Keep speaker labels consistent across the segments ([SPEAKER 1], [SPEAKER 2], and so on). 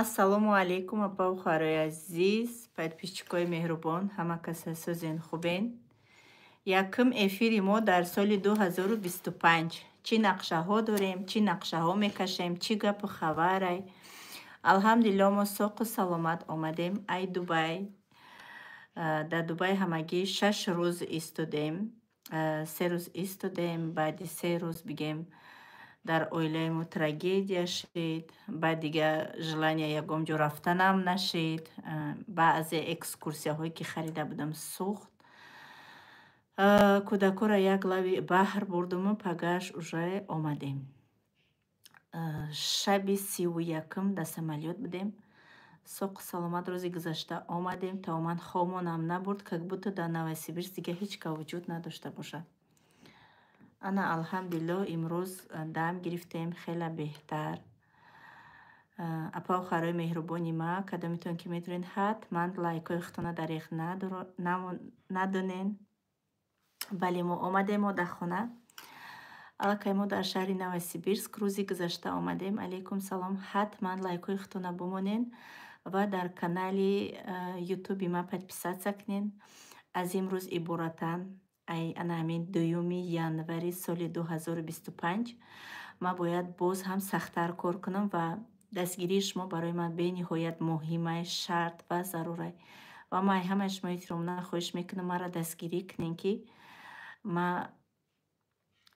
[SPEAKER 1] Ассалому алайкум, апаву хоҳарои азиз, подписчикои меҳрубон, ҳама каса созен, хубен? Якум эфири мо дар соли 2025. Чӣ нақшаҳо дорем, чӣ нақшаҳо мекашем, чӣ гапу хабарай? Алҳамдулилло, мо соқу саломат омадем ай Дубай. Дар Дубай ҳамагӣ 6 рӯз истодем. 3 рӯз истодем, баъди 3 рӯз, бигем, дар оилаи мо трагедия шид. Баъд дига желания ягон ҷо рафтанам нашид. Баъзе экскурсияҳое, ки харида будам, сӯхт. Кӯдакҳоро як лави баҳр бурдуму пагаш уже омадем. Шаби 31-ум дар самолёт будем. Соқу саломат рӯзи гузашта омадем. Тамоман хобмонам набурд, как будто дар Новосибирск дига ҳеҷ кас вуҷуд надошта бошад. Ана, алҳамдулилло, имрӯз дам гирифтем, хеле беҳтар. Апаву хоҳарои меҳрубони ма, кадомитон ки медонед, ҳатман лайкҳои худтона дареғ надонен. Бале, мо омадем, мо дар хона. Аллакай мо дар шаҳри Новосибирск рӯзи гузашта омадем. Алайкум салом. Ҳатман лайкҳои худтона бимонен ва дар канали Ютуби ма подписаться кунен. Аз имрӯз иборатан, ай ана ҳамин 2 январи соли 2025, ман бояд боз ҳам сахттар кор кунам ва дастгирии шумо барои ман бениҳоят муҳимай, шарт ва зарурай. Ва ман ҳамаи шумо эҳтиромона хоҳиш мекунам, маро дастгирӣ кунен, ки ма,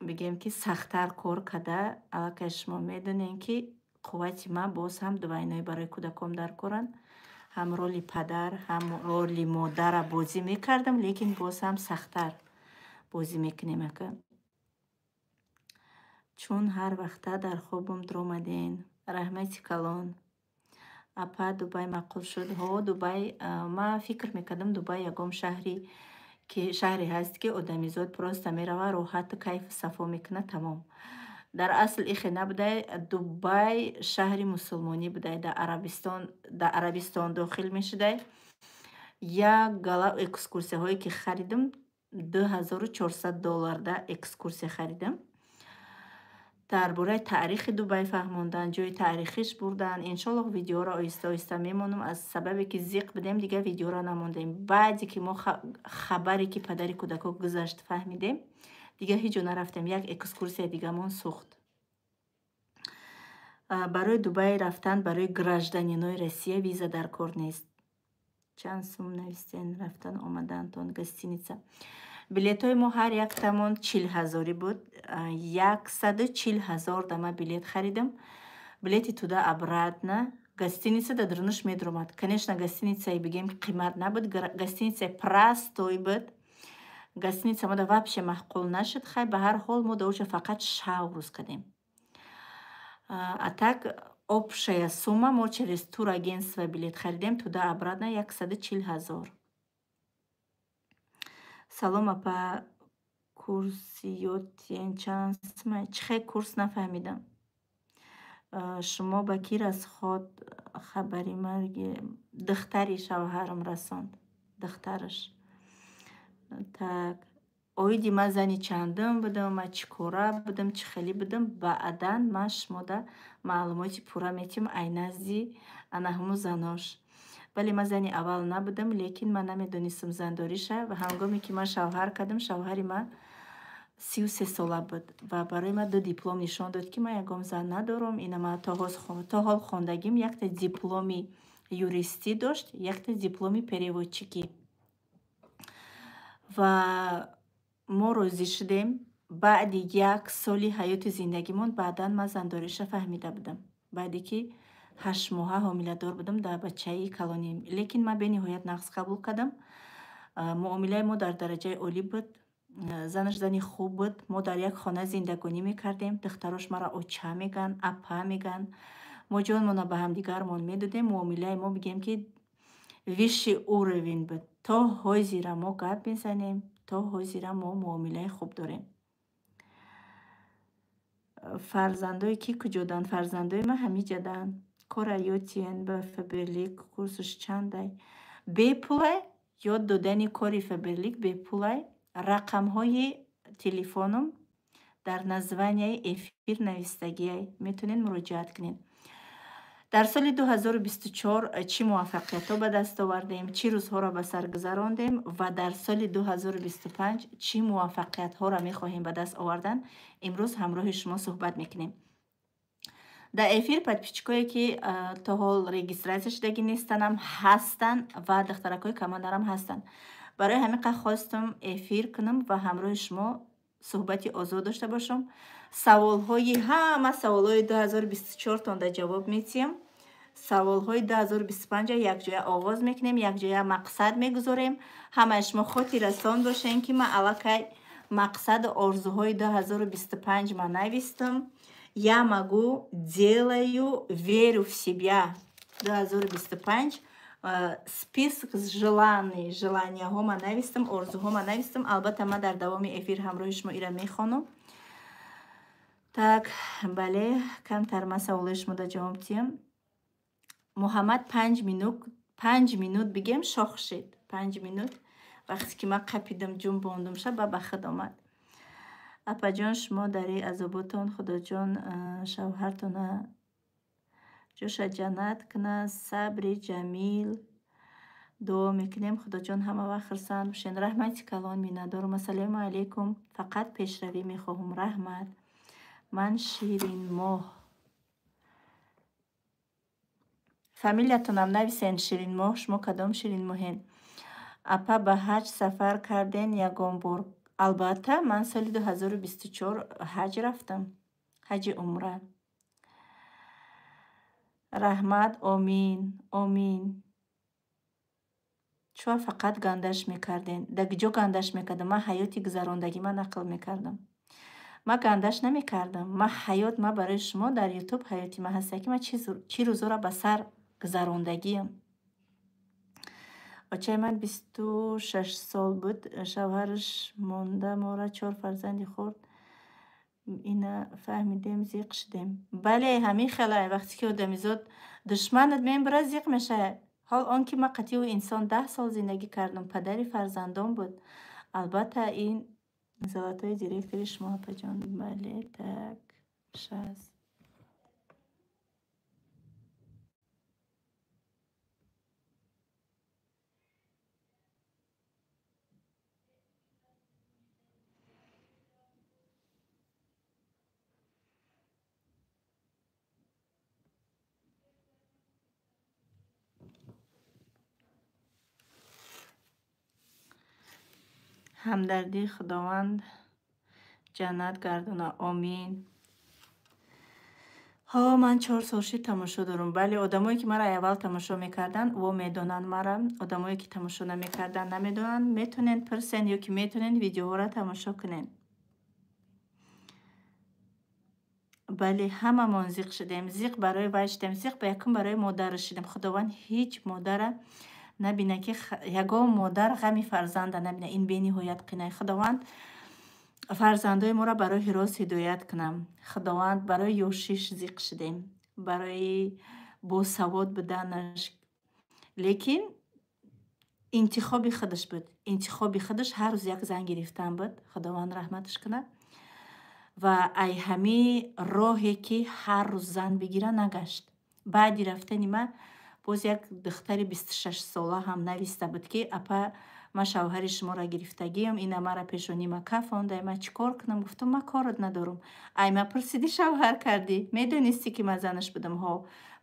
[SPEAKER 1] бигем, ки сахттар кор карда. Аллакай шумо медонед, ки қуввати ман боз ҳам двойной барои кӯдаком дар коранд. Ҳам роли падар, ҳам роли модарра бозӣ мекардам, лекин боз ҳам сахттар бозӣ мекунем, ака. Чун ҳар вақта дар хобам дуромаден. Раҳмати калон. Апа, Дубай маъқул шуд? Ҳо, Дубай, ман фикр мекардам, Дубай ягон шаҳри ки шаҳре ҳаст, ки одамизод просто мерава, роҳату кайфу сафо мекунад, тамом. Дар асл ихе набудай. Дубай шаҳри мусулмонӣ будай, дар Арабистон дохил мешудай. Як гала экскурсияҳое, ки харидам, 2400 доллар да экскурсия харидам. Дар бораи таърихи Дубай фаҳмондан, ҷои таърихиш бурдан. Иншоллоҳ, видеоро оҳиста оҳиста мемонам. Аз сабабе ки зиқ будем, дигар видеоро намондем. Баъде ки мо хабаре, ки падари кӯдакҳо гузашт, фаҳмидем, дигар ҳеҷ ҷо нарафтем. Як экскурсия дигамон сӯхт. Барои Дубай рафтан барои гражданинои Россия виза дар кор нест. Чанд сум навистен рафтан омадантон, гостиница? Билетҳои мо ҳар яктамон 40 ҳазорӣ буд. 140 000 да ман билет харидам. Билети туда обратно, гостиница да дурунуш медуромад. Конечно, гостиницаи, бигем, қимат набуд, гостиницаи простой буд. Гостиница мода вообще маъқул нашуд. Хай, ба ҳар ҳол, мо дар оҷа фақат шав рӯз кардем. А так общая сумма, мо через турагентство билет харидем, туда обратно 140 000. Салом, апа, курсиётен чанд сумай? Чӣ хел курс, нафаҳмидам. Шумо ба кӣ расход хабари марги духтари шавҳарам расонд? Духтараш. Так, оиди ман зани чандум будам, ман чӣ кора будам, чӣ хелӣ будам, баъдан ман шумода маълумоти пурра метиҳам ай назди ана ҳамун занош. Бале, ман зани аввал набудам, лекин ман намедонистам зандориша ва ҳангоме ки ман шавҳар кардам, шавҳари ман 33 сола буд ва барои ман ду диплом нишон дод, ки ман ягон зан надорам. Ина ман то ҳол хондагим. Якта дипломи юристӣ дошт, якта дипломи переводчикӣ. Ва мо розӣ шудем. Баъди як соли ҳаёти зиндагимон баъдан ман зандориша фаҳмида будам, баъде ки 8 моҳа ҳомиладор будам дар бачаи калонӣ. Лекин ман бениҳоят нағз қабул кардам. Муомилаи мо дар дараҷаи олӣ буд. Занаш зани хуб буд. Мо дар як хона зиндагонӣ мекардем. Духтарош маро оча мегӯянд, апа мегӯянд. Мо ҷонмонро ба ҳамдигармон медодем. Муомилаи мо, бигем, ки высший уровень буд. То ҳозира мо гап мезанем, то ҳозира мо муомилаи хуб дорем. Фарзандои кӣ куҷоданд? Фарзандои ман ҳамиҷаданд. Кора ёдтиен ба Фаберлик, курсуш чандай? Бепулай. Ёд додани кори Фаберлик бепулай. Рақамҳои телефоном дар названияи эфир навистагиай, метавонед муроҷиат кунед. Дар соли 2024 чӣ муваффақиятҳо ба даст овардем, чӣ рӯзҳоро ба сар гузарондем ва дар соли 2025 чӣ муваффақиятҳоро мехоҳем ба даст овардан, имрӯз ҳамроҳи шумо суҳбат мекунем. Дар эфир подписчикое ки то ҳол регистрация шудагӣ нестанам ҳастанд ва духтаракҳои командарам ҳастанд. Барои ҳамин қадр хостум эфир кунам ва ҳамроҳи шумо суҳбати озод дошта бошам. Саволҳои ҳама саволҳои 2024 тонда ҷавоб медиҳем. Саволҳои 2025 якҷоя оғоз мекунем, якҷоя мақсад мегузорем. Ҳамаи шумо хотиррасон бошем, ки ман аллакай мақсаду орзуҳои 2025 ман навистам. Я могу, делаю, верю в себя. 2025 список желаний, желанияҳо ман навистам, орзуҳо ман навистам. Албатта ман дар давоми эфир ҳамроҳи шумо ира мехонам. Так, бале, камтар ман саволои шумода ҷавоб диҳам. Муҳаммад 5 минут бигем шох шид. 5 минут вақте ки ман қапидам, ҷунбондум ша, ба худ омад. Апаҷон, шумо дар ин азоботон Худоҷон шавҳартона ҷоша ҷаннат кунад, сабри ҷамил дуо мекунем. Худоҷон, ҳама вақт хурсанд бошед. Раҳмати калон, миннатдорам. Ассалому алайкум. Фақат пешравӣ мехоҳам. Раҳмат. Ман Ширинмоҳ. Фамилиятонам нависен, Ширинмоҳ. Шумо кадом Ширинмоҳен? Апа, ба ҳаҷ сафар карден ягон бор? Албатта, ман соли 2024 ҳаҷ рафтам. Ҳаҷи умра. Раҳмат, омин, омин. Чӯа фақат гандаш мекарден? Да куҷо гандаш мекардам? Ман ҳаёти гузарондагима нақл мекардам. Ман гандаш намекардам. Ман ҳаёт, ман барои шумо дар Ютуб ҳаёти ман ҳаста, ки ман чӣ рӯзҳоро ба сар гузарондагиам. Очаи ман 26 сол буд, шавҳараш монда, мора чор фарзанди хурд. Ина фаҳмидем, зиқ шудем. Бале, ҳамин хелай. Вақте ки одамизод душманат мебурад, зиқ мешавад. Ҳол он ки ман қатъи ӯ инсон 10 сол зиндагӣ кардам, падари фарзандон буд. Албатта, ин золотой директори шумо, апаҷон. Бале, так, шаст. Ҳамдардии Худованд ҷаннат гардона. Омин. Ҳо, ман 4 сол шид тамошо дорам. Бале, одамое ки маро аввал тамошо мекарданд, во медонанд мара. Одамое ки тамошо намекарданд, намедонанд. Метонен пирсен ё ки метонен видеоҳоро тамошо кунен. Бале, ҳамамон зиқ шудем. Зиқ барои вай шудем, зиқ ба якум барои модараш шудем. Худованд ҳеҷ модара набина, ки ягон модар ғами фарзанда набина. Ин бениҳоят қинай. Худованд фарзандои моро ба роҳи рост ҳидоят кунам. Худованд, барои ёшиш зиқ шудем, барои босавод буданаш. Лекин интихоби худаш буд, интихоби худаш ҳар рӯз як зан гирифтан буд. Худованд раҳматаш кунад. Ва ай ҳамин роҳе ки ҳар рӯз зан бигира, нагашт. Баъди рафтани ман боз як духтари 26сола ҳам нависта буд, ки апа, ман шавҳари шуморо гирифтагиам, ина мара пешонима кафонда, ман чӣ кор кунам? Гуфтам, ман корот надорам. Ай ма пурсидӣ, шавҳар кардӣ, медонистӣ, ки ман занаш будам. Ҳо,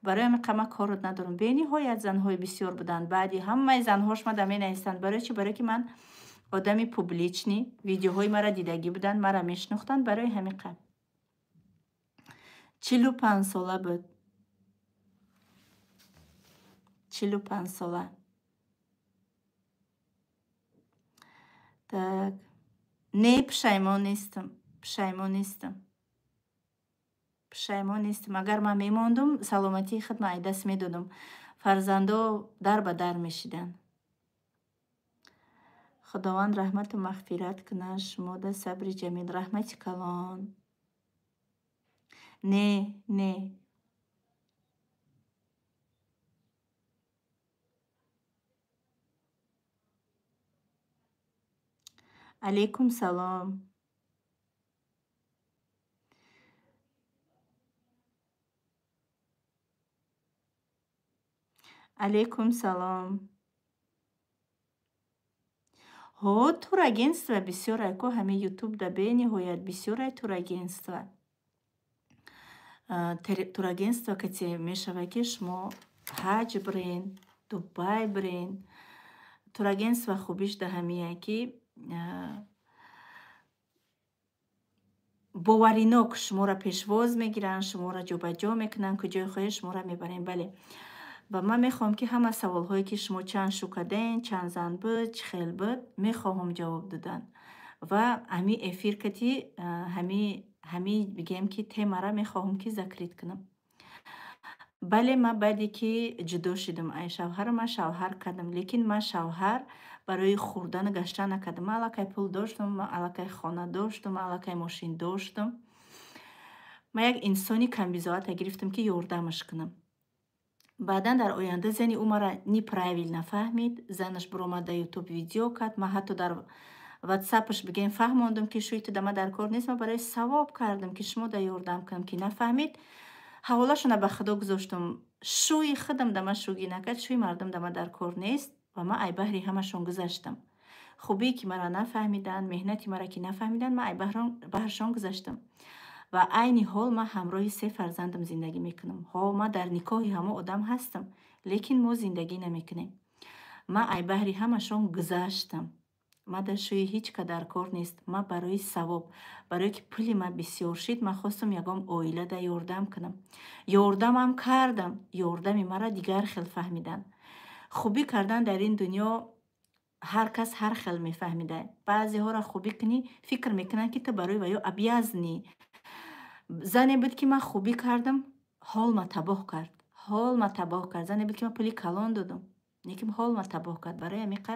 [SPEAKER 1] барои ҳамин қа ман корот надорам. Бениҳоят занҳои бисёр буданд. Баъди ҳамаи занҳош ма да менавистанд. Барои чӣ? Барое ки ман одами публичный, видеоҳои маро дидагӣ буданд, маро мешинохтанд. Барои ҳамин қа. 45сола буд, 45сола. Так, не, пушаймон нестам, пушаймон нестам, пушаймон нестам. Агар ман мемондум, саломатии худ ман ай даст медодам, фарзандо дар ба дар мешиданд. Худованд раҳмату мағфират кунад, шумода сабри ҷамил. Раҳмати калон. Не, не. Алайкум салом. Алейкум салом. Ҳо, турагентство бисёрай ко, ҳами ютубда бениҳоят бисёрай турагентство. Турагентство кате мешавад, ки шумо ҳаҷ бирен, Дубай бирен. Турагентство хубиш да ҳамие, ки боваринок шуморо пешвоз мегиранд, шуморо ҷобаҷо мекунанд, куҷое хоҳед шуморо мебаранд. Бале. Ва ман мехоҳам, ки ҳама саволҳое, ки шумо чанд шу кардем, чанд зан буд, чӣ хел буд, мехоҳам ҷавоб додан. Ва ҳами эфир кати ҳами бигем, ки темара мехоҳам, ки закрыть кунам. Бале, ман баъде ки ҷудо шудам ай шавҳарам, ман шавҳар кардам, лекин ман шавҳар барои хӯрдану гаштан накардам. Ман аллакай пул доштам, ман аллакай хона доштам, ман аллакай мошин доштам. Ман як инсони камбизоата гирифтам, ки ёрдамаш кунам. Баъдан дар оянда зани ӯ мара неправильно фаҳмид, занаш биромад дар ютуб видео кард. Ман ҳатто дар ватсапаш бигем фаҳмондам, ки шӯи ту да ман дар кор нест, ман барои савоб кардам, ки шумо да ёрдам кунам, ки нафаҳмид. Ҳаволашона ба худо гузоштам. Шӯи худам да ман шӯгӣ накард, шӯи мардум да ман дар кор нест ва ман ай баҳри ҳамашон гузаштам. Хубие ки мара нафаҳмиданд, меҳнати мара ки нафаҳмиданд, ман ай баҳршон гузаштам. Ва айни ҳол ман ҳамроҳи се фарзандам зиндагӣ мекунам. Ҳо, ман дар никоҳи ҳамо одам ҳастам, лекин мо зиндагӣ намекунем. Ман ай баҳри ҳамашон гузаштам. Ман дар шӯи ҳеҷ ка дар кор нест. Ман барои савоб, барое ки пули ман бисёр шид, ман хостам ягон оила да ёрдам кунам. Ёрдамам кардам, ёрдами мара дигар хел фаҳмиданд. Хубӣ кардан дар ин дунё ҳар кас ҳар хел мефаҳмида. Баъзеҳоро хубӣ кунӣ, фикр мекунанд, ки ту барои ваё обязанӣ. Зане буд, ки ман хубӣ кардам, ҳолма табоҳ кард. Ҳолма табоҳ кард. Зане буд, ки ман пули калон додам, лекин ҳолма табоҳ кард. Барои ҳамиқа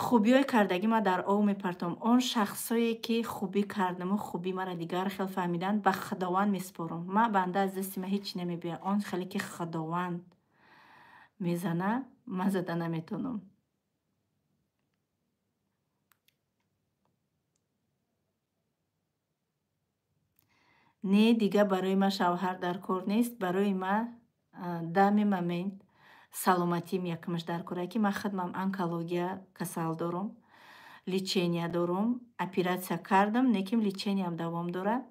[SPEAKER 1] хубиҳои кардагӣ ман дар ов мепартом. Он шахсое, ки хубӣ кардаму хубӣ мара дигар хел фаҳмиданд, ба Худованд месупорам. Ман банда аз дасти ман ҳеҷ намебиёяд. Он хеле ки Худованд мезана, ман зада наметавонам. Не, дига барои ман шавҳар дар кор нест. Барои ман дами момент саломатим якмаш дар кор, ки ман худмам онкология касал дорум, лечения дорум, оператсия кардам, лекин лечениям давом дорад.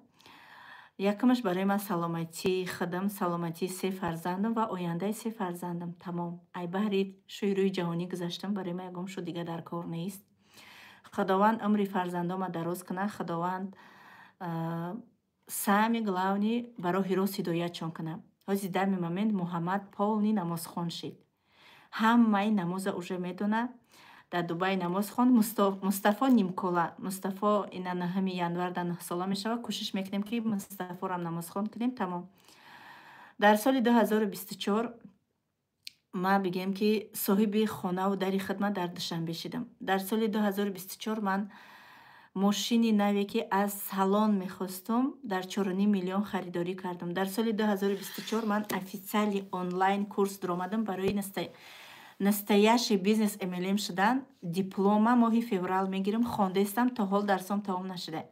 [SPEAKER 1] Якмаш барои ман саломатии худам, саломатии се фарзандам ва ояндаи се фарзандам. Тамом. Ай баҳри шӯи рӯи ҷаҳонӣ гузаштам, барои ман ягон шу дига дар кор нест. Худованд умри фарзандома дароз кунад, Худованд самый главный ба роҳи рост ҳидоятшон кунад. Ҳози дами момент Муҳаммад полный намозхон шид. Ҳамаи намоза уже медонад. Дар Дубай намоз хонд. Мустафо нимкола. Мустафо ина 9 январ дар 9 сола мешавад. Кӯшиш мекунем, ки Мустафорам намозхон кунем. Тамом. Дар соли 2024 ман бигем, ки соҳиби хонаву дари хидмат дар Душанбе шидам. Дар соли 2024 ман мошини наве, ки аз салон мехостум, дар 4,5 миллион харидорӣ кардам. Дар соли 2024 ман официальный онлайн курс дуромадам барои настоящий бизнес MLM шудан. Диплома моҳи феврал мегирам, хондаистам, то ҳол дарсом тамом нашуда.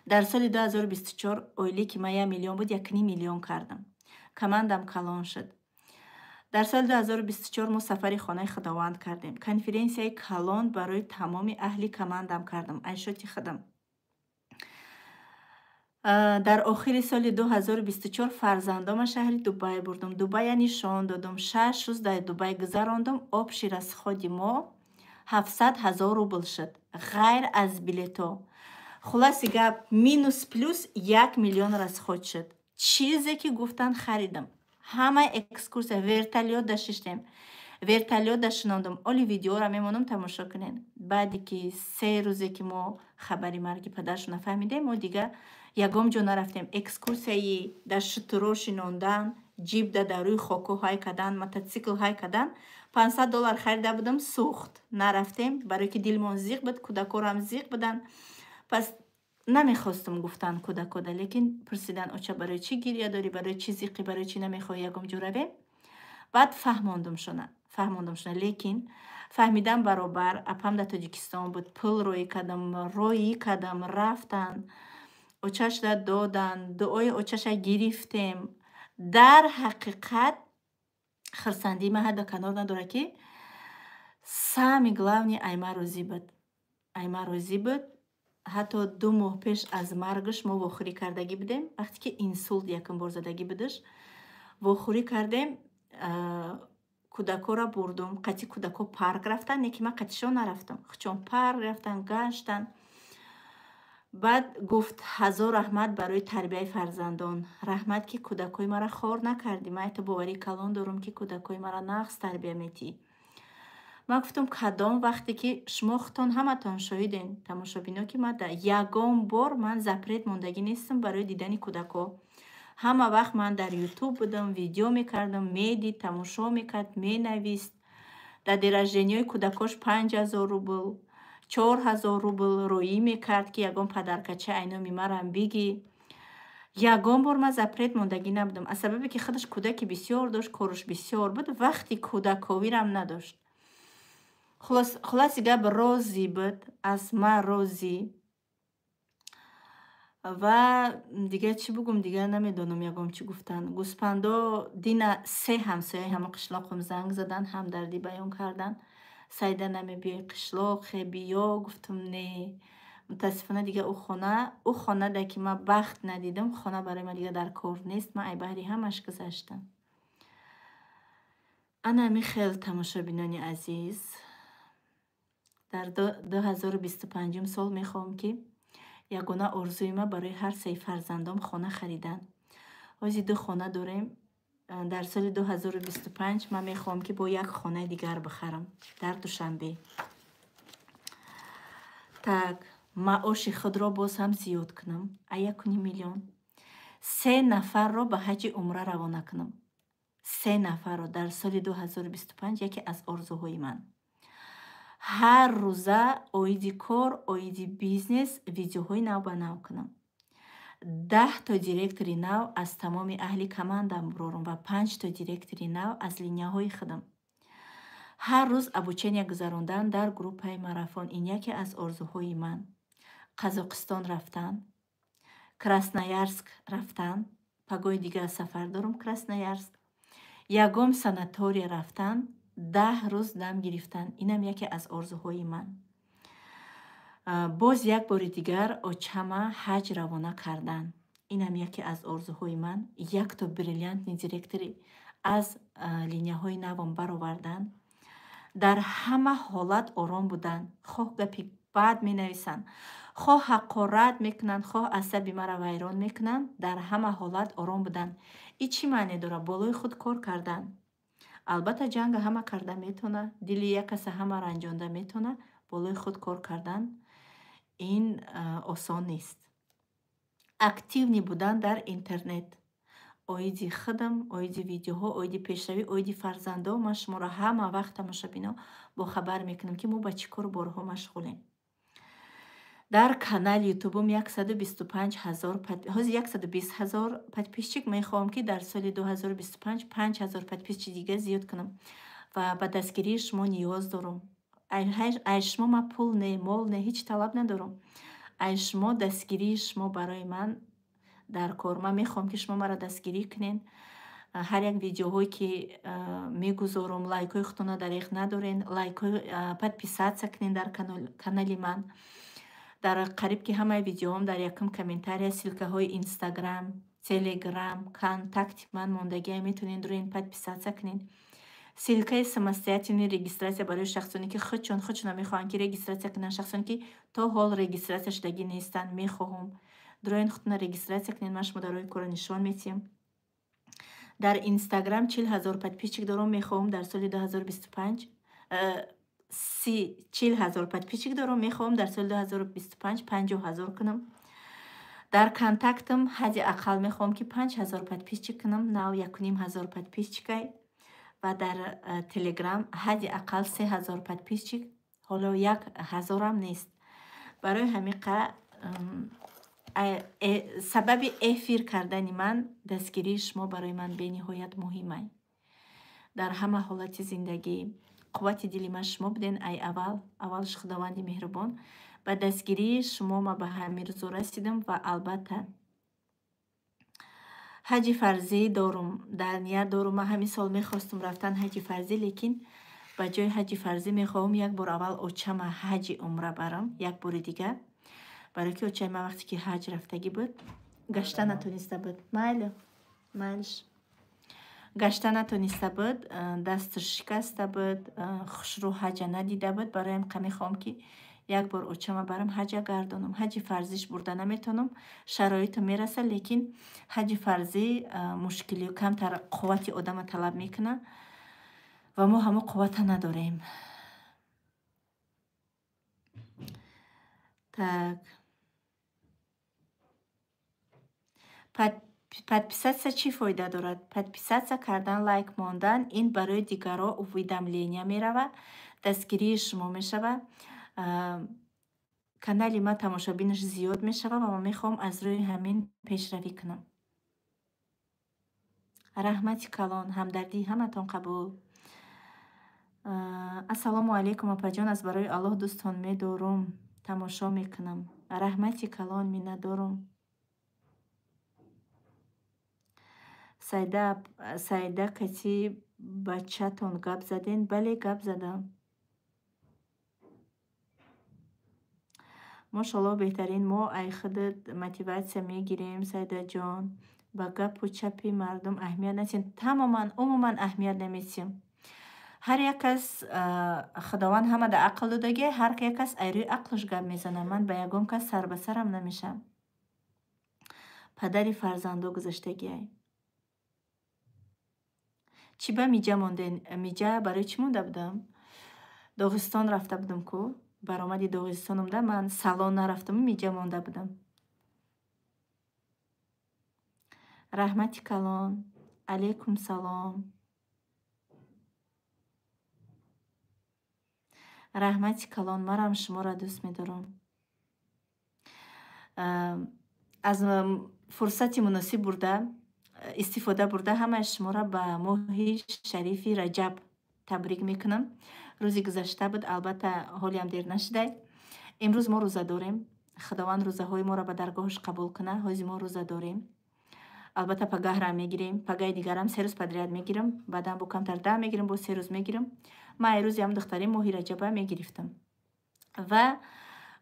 [SPEAKER 1] Дар соли 2024 оиле ки ман 1 миллион буд, 1,5 миллион кардам. Командам калон шуд. Дар соли 2024 мо сафари хонаи Худованд кардем. Конференсияи калон барои тамоми аҳли командам кардам, айшоти худам. Дар охири соли 2024 фарзандома шаҳри Дубай бурдум. Дубая нишон додум. 6 рӯз дар Дубай гузарондум. Общий расходи мо 700 ҳазор рубл шуд, ғайр аз билето. Хулоси гап, минус плюс 1 миллион расход шуд. Чизе ки гуфтанд, харидам. Ҳамаи экскурсия, вертолёт да шиштем, вертолёт да шинондум. Оли видеоро мемонам, тамошо кунед. Баъде ки 3 рӯзе ки мо хабари марги падаршо нафаҳмидем, мо дига ягон ҷо нарафтем. Экскурсияи дар шутуро шинондан, ҷипда дар рӯи хоко ҳай кардан, мототсикл ҳай кардан, 500 доллар харида будам, сӯхт. Нарафтем, барое ки дилмон зиқ буд, кӯдакорам зиқ буданд. Пас намехостум гуфтан кӯдакода, лекин пурсидан: «Оча, барои чӣ гиря дорӣ, барои чӣ зиқӣ, барои чӣ намехоҳӣ ягон ҷо равем?» Баъд фаҳмондумшона, фаҳмондумшона, лекин фаҳмидан баробар. Апам дар Тоҷикистон буд, пул роӣ кардам, роӣ кардам, рафтан, очашра додан, дуои очаша гирифтем. Дар ҳақиқат Хурсандии ман ҳадду канор надорад, ки самый главный ай ман розӣ буд. Ай ман розӣ буд. Ҳатто 2 моҳ пеш аз маргаш мо вохӯрӣ кардагӣ будем. Вақте ки инсулт якум бор задагӣ будаш, вохӯрӣ кардем. Кӯдакҳоро бурдум, қати кӯдакҳо парк рафтан, не ки ман қатишон нарафтам. Хучон парк рафтан, гаштан. Баъд гуфт: «Ҳазор раҳмат барои тарбияи фарзандон, раҳмат, ки кӯдакҳои маро хор накардӣ. Ман айто боварии калон дорам, ки кӯдакҳои маро нағз тарбия метиҳӣ». Ман гуфтам: «Кадом вақте ки шумо худтон ҳаматон шоҳиден, тамошобино, ки ман ягон бор ман запрет мондагӣ нестам барои дидани кӯдакҳо. Ҳама вақт ман дар Ютуб будам, видео мекардам, медид, тамошо мекард, менавист. Дар день рождения ҳои кӯдакош 5000 рубл, 4000 рубл роӣ мекард, ки ягон подарка ча ай номи марам бигӣ. Ягон бор ман запрет мондагӣ набудам». Аз сабабе ки худаш кӯдаки бисёр дошт, кораш бисёр буд, вақти кӯдакковирам надошт. Хулоси гап, розӣ буд, аз ман розӣ. Ва дигар чӣ бугум, дигар намедонам ягон чӣ гуфтан. Гӯспандо дина се ҳамсояи ҳама қишлоқам занг задан, ҳамдардӣ баён кардан: «Саида, намебиёи қишлоқ, хе биё». Гуфтам: «Не, мутаассифона, дигар ӯ хонада ки ман бахт надидам, хона барои ман дигар дар кор нест. Ман ай баҳри ҳамаш гузаштам». Ана ҳамин хел, тамошобинони азиз, дар 2025-ум сол мехоҳам, ки ягона орзуи ман барои ҳар сеи фарзандом хона харидан. Ҳозир ду хона дорем. Дар соли 2025 ман мехоҳам, ки бо як хонаи дигар бихарам дар Душанбе. Так, маоши худро боз ҳам зиёд кунам, а 1,5 миллион. Се нафарро ба ҳаҷи умра равона кунам. Се нафарро дар соли 2025 яке аз орзуҳои ман. Ҳар рӯза оиди кор, оиди бизнес видеоҳои нав ба нав кунам. 10 то директори нав аз тамоми аҳли командам бурорам ва панҷто директори нав аз линияҳои худам. Ҳар рӯз обучения гузарондан дар группаи марафон, ин яке аз орзуҳои ман. Қазоқистон рафтан, Красноярск рафтан, пагоҳи дигар сафар дорам Красноярск, ягон санатория рафтан, 10 рӯз дам гирифтан, инам яке аз орзуҳои ман. Боз як бори дигар очама ҳаҷ равона кардан, инам яке аз орзуҳои ман. Якто бриллиантный директори аз линияҳои навом баровардан. Дар ҳама ҳолат ором будан, хоҳ гапи бад менависанд, хоҳ ҳақорат мекунанд, хоҳ асаби маро вайрон мекунанд, дар ҳама ҳолат ором будан. Ин чӣ маъне дорад? Болои худ кор кардан. Албатта, ҷанга ҳама карда метавона, дили як каса ҳама ранҷонда метавона. Болои худ кор кардан ин осон нест. Активный будан дар интернет оиди худам, оиди видеоҳо, оиди пешравӣ, оиди фарзандо. Ман шуморо ҳама вақт, тамошобино, бохабар мекунам, ки мо ба чӣ кору борҳо машғулем. Дар канали Ютубум 125 000, ҳозир 120 000 подписчик. Мехоҳам, ки дар соли 2025 5000 подписчик дига зиёд кунам ва ба дастгирии шумо ниёз дорам. Ай шумо ман пул не, мол не, ҳеҷ талаб надорам. Ай шумо дастгирии шумо барои ман дар кор. Ман мехоҳам, ки шумо маро дастгирӣ кунед. Ҳар як видеоҳое ки мегузорам, лайкҳои худтонро дареғ надорен, лайкҳои, подписаться кунед дар канали ман. Дар қариб ки ҳамаи видеоҳом дар якум комментария ссылка ҳои Инстаграм, Телеграм, Контакти ман мондагия, метавонед рӯи подписаться кунед. Ссылка и самостоятельный регистрация барои шахсоне ки худшон худшона мехоҳанд, ки регистрация кунанд, шахсоне ки то ҳол регистрация шудагӣ нестанд, мехоҳам дроин худтона регистрация кунед. Ман шумо дар роҳи корро нишон медиҳам. Дар Инстаграм 40 000 подписчик дорам, мехоҳам дар соли 2025 40 000 подписчик дорам, мехоҳам дар соли 2025 50 000 кунам. Дар Контактам ҳадди ақал мехоҳам, ки 5000 подписчик кунам, нав 1500 подписчик ай. Ва дар Телеграм ҳадди ақал 3000 подписчик, ҳоло 1000-ам нест. Барои ҳамиқа сабаби эфир кардани ман дастгирии шумо барои ман бениҳоят муҳимай. Дар ҳама ҳолати зиндагӣ қуввати дили ман шумо буден. Ай аввал аввалш Худованди меҳрубон, ба дастгирии шумо ман ба ҳамин рӯзо расидам. Ва албатта, Ҳаҷи фарзӣ дорум, дар ният дорум. Ман ҳамин сол мехостум рафтан ҳаҷи фарзӣ, лекин ба ҷои ҳаҷи фарзӣ мехоҳам як бор аввал очама ҳаҷи умра барам, як бори дигар. Барои ки очаи ман вақте ки ҳаҷ рафтагӣ буд, гашта натониста буд. Майли, майлиш. Гашта натониста буд, дасташ шикаста буд, хушрӯ ҳаҷа надида буд. Бароям қа мехоҳам ки як бор очама барам ҳаҷа гардонам. Ҳаҷи фарзиш бурда наметонам, шароитам мераса, лекин ҳаҷи фарзӣ мушкили камтар қуввати одама талаб мекунад ва мо ҳамо қуввата надорем. Так. Подписаться чӣ фоида дорад? Подписаться кардан, лайк мондан ин барои дигарро уведомления мерава, дастгирии шумо мешава. Канали ман тамошобинаш зиёд мешава ва ман мехоҳам аз рӯи ҳамин пешравӣ кунам. Раҳмати калон, ҳамдардии ҳаматон қабул. Ассалому алайкум апаҷон, аз барои Аллоҳ дӯстон медорум, тамошо мекунам. Раҳмати калон, миннатдорум. Сайда кати бачатон гап заден? Бале, гап задам. Мошаллоҳ, беҳтарин. Мо ай худат мотиватсия мегирем, Сайдаҷон. Ба гапу чапи мардум аҳамият натиҳем. Тамоман, умуман аҳамият наметиҳем. Ҳар як кас, Худованд ҳама да ақл додагӣ, ҳар як кас ай рӯи ақлаш гап мезанад. Ман ба ягон кас сар ба сарам намешавам. Падари фарзандо гузаштагиай. Чӣ ба миҷа монден? Миҷа барои чӣ монда будам? Доғистон рафта будам ку. Баромади Доғистонумда ман салон нарафтаму миҷа монда будам. Раҳмати калон. Алайкум салом. Раҳмати калон, марам шуморо дӯст медорам. Аз фурсати муносиб бурда, истифода бурда ҳамаи шуморо ба моҳи шарифи Раҷаб табрик мекунам. Рӯзи гузашта буд, албатта ҳолиам дер нашудай. Имрӯз мо рӯза дорем. Худованд рӯзаҳои моро ба даргоҳаш қабул кунад. Ҳози мо рӯза дорем. Албатта пагаҳрам мегирем, пагаи дигарам се рӯз подряд мегирам, баъдан бо камтар да мегирам, бо се рӯз мегирам. Ман ай рӯзи ҳам духтари моҳи Раҷаба мегирифтам. Ва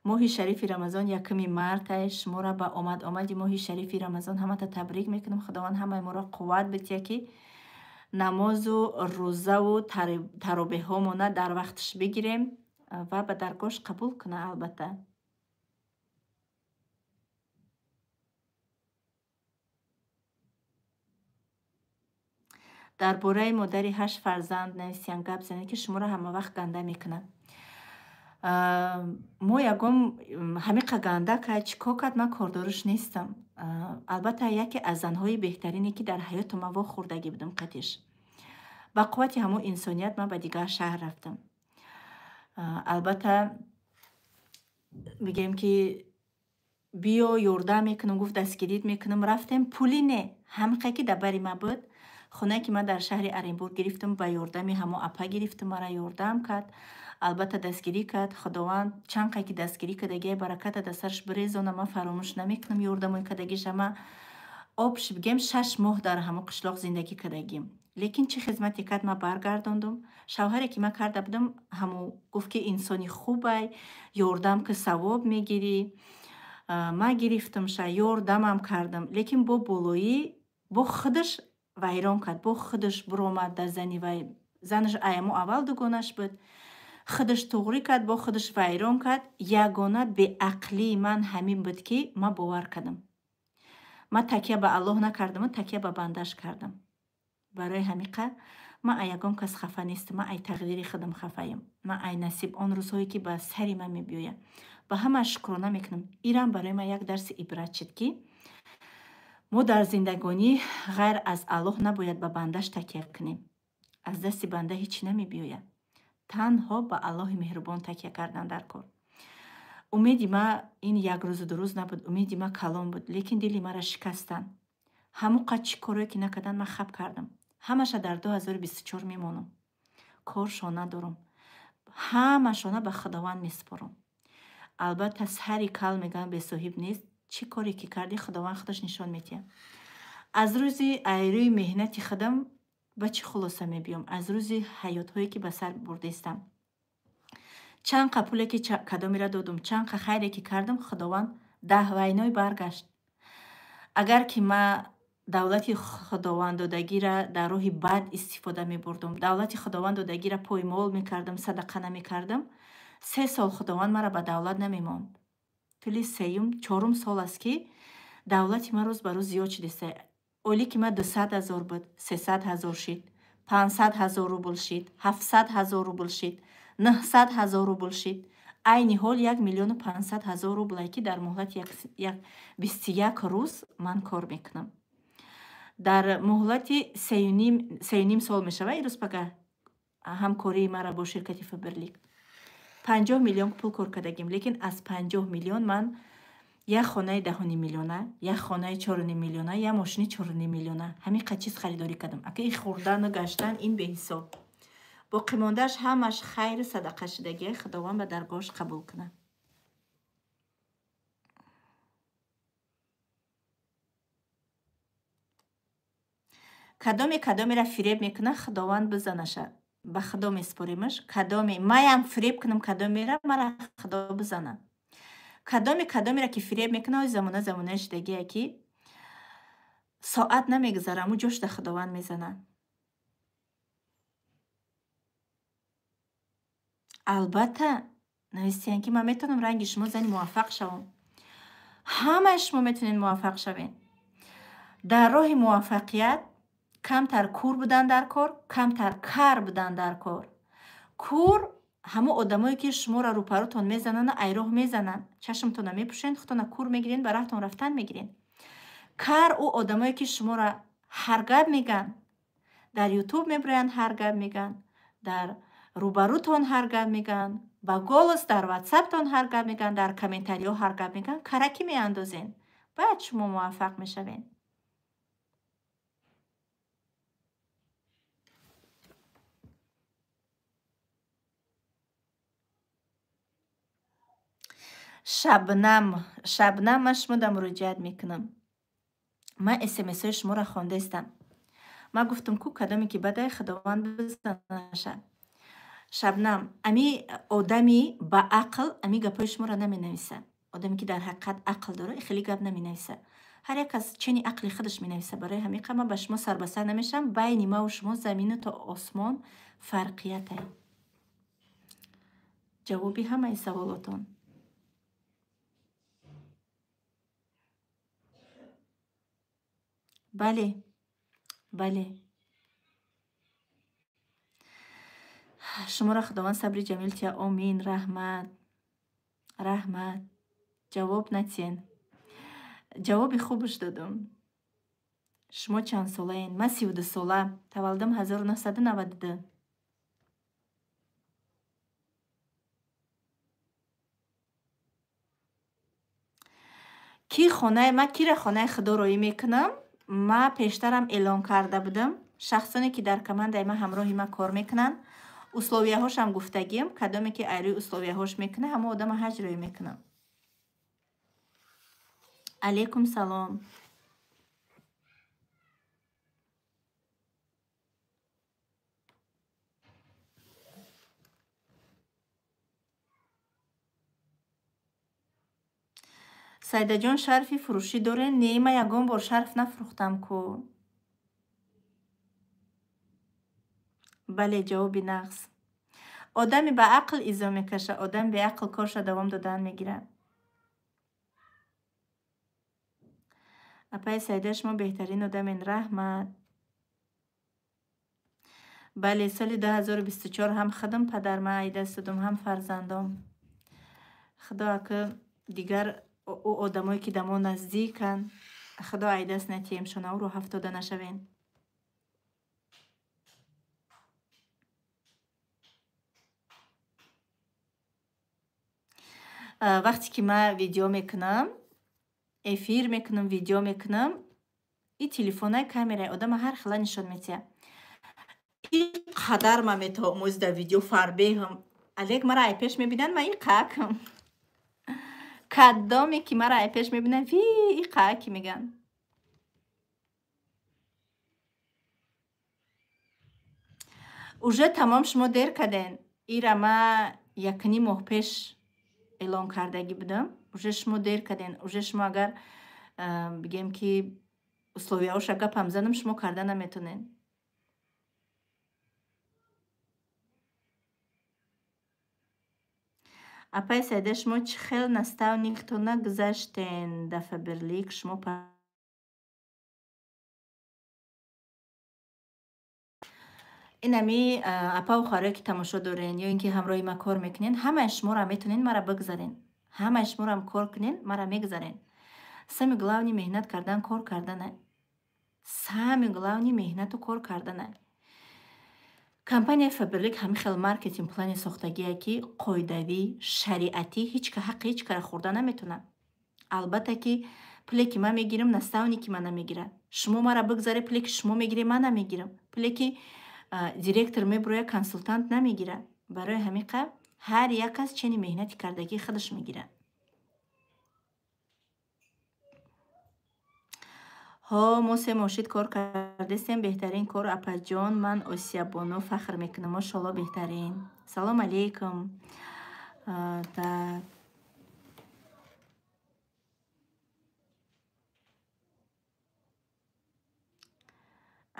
[SPEAKER 1] моҳи шарифи Рамазон 1 мартай. Шуморо ба омад-омади моҳи шарифи Рамазон ҳамата табрик мекунам. Худованд ҳамаи моро қувват бития ки намозу рӯзаву таробеҳомона дар вақташ бигирем ва ба даргоҳаш қабул кунад албатта. Дар бораи модари 8 фарзанд нависиян гап занед ки шуморо ҳама вақт ганда мекунад. Мо ягон ҳамиқа ганда кард, чӣ кор кард, ман кордориш нестам. Албатта яке аз занҳои беҳтарине ки дар ҳаёту ман вохӯрдагӣ будам қатиш. Ба қуввати ҳамон инсоният ман ба дигар шаҳр рафтам. Албатта мегӯем ки биё ёрдам мекунам, гуфт дастгирит мекунам, рафтем, пули не, ҳамиқа ки дар бари ман буд. Хонае ки ман дар шаҳри Оренбург гирифтам, ба ёрдами ҳамо апа гирифтам, мара ёрдам кард. Албатта дастгирӣ кард. Худованд чанд қай ки дастгирӣ кардагиай, бараката дар сараш бирезона, ман фаромӯш намекунам ёрдамои кардагиша. Ман об шибгем 6 моҳ дар ҳамо қишлоқ зиндагӣ кардагим. Лекин чӣ хизмате кард, ман баргардондум. Шавҳаре ки ман карда будам, ҳамо гуфт ки инсони хубай, ёрдам ки савоб мегирӣ. Ман гирифтамша, ёрдамам кардам. Лекин бо болоӣ, бо худаш вайрон кард, бо худаш буромад дар зани вай. Занаш аямо аввал дугонаш буд. Худаш туғрӣ кард, бо худаш вайрон кард. Ягона беақлии ман ҳамин буд ки ман бовар кардам. Ман такя ба Аллоҳ накардам, такя ба бандаш кардам. Барои ҳамиқа ман ай ягон кас хафа нестам, ман ай тақдири худам хафаем. Ман ай насиб он рӯзҳое ки ба сари ман мебиёяд. Ба ҳама шукрона мекунам. Ирам барои ман як дарси ибрат шуд ки мо дар зиндагонӣ ғайр аз Аллоҳ набояд ба бандаш такя кунем. Аз дасти банда ҳеҷ намебиёяд. Танҳо ба Аллоҳи меҳрубон такя кардан дар кор. Умеди ман ин як рӯзу ду рӯз набуд, умеди ман калон буд, лекин дили маро шикастанд. Ҳамон қад чӣ корое ки накардан, ман хаб кардам. Ҳамаша дар 2024 мемонам. Коршон надорам. Ҳамашона ба Худованд месупорам. Албатта сари кал мегӯям бесоҳиб нест. Чӣ коре ки кардӣ, Худованд худаш нишон медиҳад. Аз рӯзи айрӯи меҳнати худам ба чӣ хулоса мебиём? Аз рӯзи ҳаётҳое ки ба сар бурдаистам. Чанд қа пуле ки кадомеро додум, чанд қа хайре ки кардам, Худованд даҳвайной баргашт. Агар ки ман давлати худованддодагиро дар роҳи бад истифода мебурдум, давлати худованддодагиро поймол мекардам, садақа намекардам, 3 сол Худованд маро ба давлат намемонд. Тӯли сеюм, чорум сол аст ки давлати ман рӯз ба рӯз зиёд шудааст. Оле ки ман 200 000 буд, 300 000 шид, 500 000 рубл шид, 700 000 рубл шид, 900 000 рубл шид. Айни ҳол 1 500 000 рубле ки дар муҳлати 21 рӯз ман кор мекунам. Дар муҳлати 3,5 сол мешавад ирӯз пага ҳамкории маро бо ширкати Фаберлик. 50 миллион пул кор кардагим, лекин аз 50 миллион ман як хонаи 10,5 миллиона, як хонаи 4,5 миллиона, як мошини 4,5 миллиона. Ҳамин қад чиз харидорӣ кардам. Ака ин хӯрдану гаштан ин беҳисоб. Боқимондааш ҳамаш хайру садақа шудагия, Худованд ба даргоҳаш қабул кунад. Кадоме кадомеро фиреб мекунад, Худованд бизанаша. Ба Худо месупоримаш. Кадоме маям фиреб кунам, кадомеро мара Худо бизана. Кадоме кадомеро ки фиреб мекунад, ои замона замонаи шудагие ки соат намегузара, аму ҷошда Худованд мезанад. Албатта, навистиян ки ман метавонам ранги шумо зани муваффақ шавам. Ҳамаи шумо метавонед муваффақ шавед. Дар роҳи муваффақият камтар кур будан дар кор, камтар кар будан дар кор. Кур ҳамо одамое ки шуморо рӯпарӯтон мезананд, айроҳ мезананд, чашмтонро мепӯшед, худтонро кур мегиред, ба раҳтон рафтан мегиред. Кар ӯ одамое ки шуморо ҳар гап мегӯянд, дар ютуб мебироянд, ҳар гап мегӯянд, дар рӯбарӯтон ҳар гап мегӯянд, ба голос дар ватсаптон ҳар гап мегӯянд, дар комментариҳо ҳар гап мегӯянд, каракӣ меандозед. Баъд шумо муваффақ мешавед. Шабнам, Шабнам, ман шумода муроҷиат мекунам. Ман смсҳои шуморо хондаистам. Ман гуфтам ку кадоме ки бадай Худованд бизанаша. Шабнам, ами одами ба ақл ами гапҳои шуморо наменависад. Одаме ки дар ҳақиқат ақл дорад, хеле гап наменависад. Ҳар як аз чени ақли худаш менависад. Барои ҳамин қа ман ба шумо сарбасар намешавам. Байни маву шумо замину то осмон фарқияте. Ҷавоби ҳамаи саволотон. Бале, бале. Шуморо Худованд сабри ҷамил тия. Омин. Раҳмат, раҳмат. Ҷавоб натиен. Ҷавоби хубш додум. Шумо чанд солаен? Ман 32 сола. Таваллудам 1992. Ки хонаи ман кира хонаи Худо роӣ мекунам? Ман пештарам эълон карда будам. Шахсоне ки дар командаи ман ҳамроҳи ман кор мекунанд, условияҳошам гуфтагим, кадоме ки айрӯи условияҳош мекунад, ҳамо одама ҳаҷ роӣ мекунам. Алейкум салом. Сайдаҷон, шарфи фурӯшӣ доред? Не, ман ягон бор шарф нафурӯхтам ку. Бале, ҷавоби нағз. Одами ба ақл изо мекашад, одами беақл корша давом додан мегирад. Апаи Сайда, шумо беҳтарин одамен. Раҳмат. Бале, соли 2024 ҳам худам падарма айдаст додум, ҳам фарзандом. Худо ака дигар ӯ одамое ки да мо наздиканд, Худо айдаст натием, шона ӯро ҳафтода нашавем. Вақте ки ман видео мекунам, эфир мекунам, видео мекунам, и телефонаи камераи одама ҳар хела нишон метиҳад. И қадар ман метавонам оз дар видео фарбеҳам. Алек мара ай пеш мебинанд, ман и қакам. Кадоме ки мара ай пеш мебинанд, ви и қаки мегӯянд. Уже тамом шумо дер карден. Ира ма якним моҳ пеш эълон кардагӣ будам. Уже шумо дер карден. Уже шумо агар бигем ки условияҳоша гапам занам, шумо карда наметонен. Апай Саида, шумо чӣ хел наставниктона гузаштен да Фаберлик? Шумо инами апаву хоҳарое ки тамошо дорен ё ин ки ҳамроҳи ма кор мекунен, ҳамаи шуморо метонен мара бигзарен. Ҳамаи шуморо кор кунен, мара мегзарен. Самый главный меҳнат кардан, кор кардана. Самый главный меҳнату кор кардана. Компанияи Фаберлик ҳамин хел маркетинг плани сохтагие ки қоидавӣ, шариатӣ, ҳеҷ ка ҳаққи ҳеҷ кара хӯрда наметонад. Албатта ки пуле ки ман мегирам, наставники ман намегирад. Шумо мара бигзаре, пуле ки шумо мегиред, ман намегирам. Пуле ки директор мебурояд, консултант намегирад. Барои ҳамин қа ҳар як кас чени меҳнати кардагии худаш мегирад. Ҳо, мо се моҳ шид кор кардастем. Беҳтарин кор, апаҷон. Ман Осиябону фахр мекунам. Мошалло, беҳтарин. Салом алейкум. Так.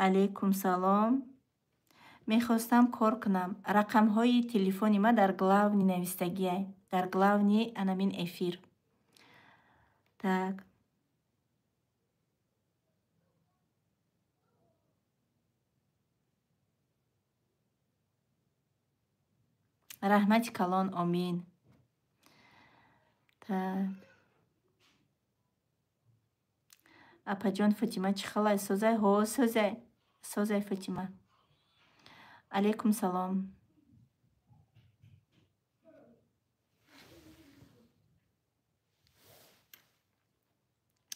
[SPEAKER 1] Алейкум салом. Мехостам кор кунам. Рақамҳои телефони ма дар главни навистагиай. Дар главни анамин эфир. Так. Раҳмати калон, омин. Так. Апаҷон, Фотима чӣ халай? Созай? Ҳо, созай. Созай, Фотима. Алейкум салом.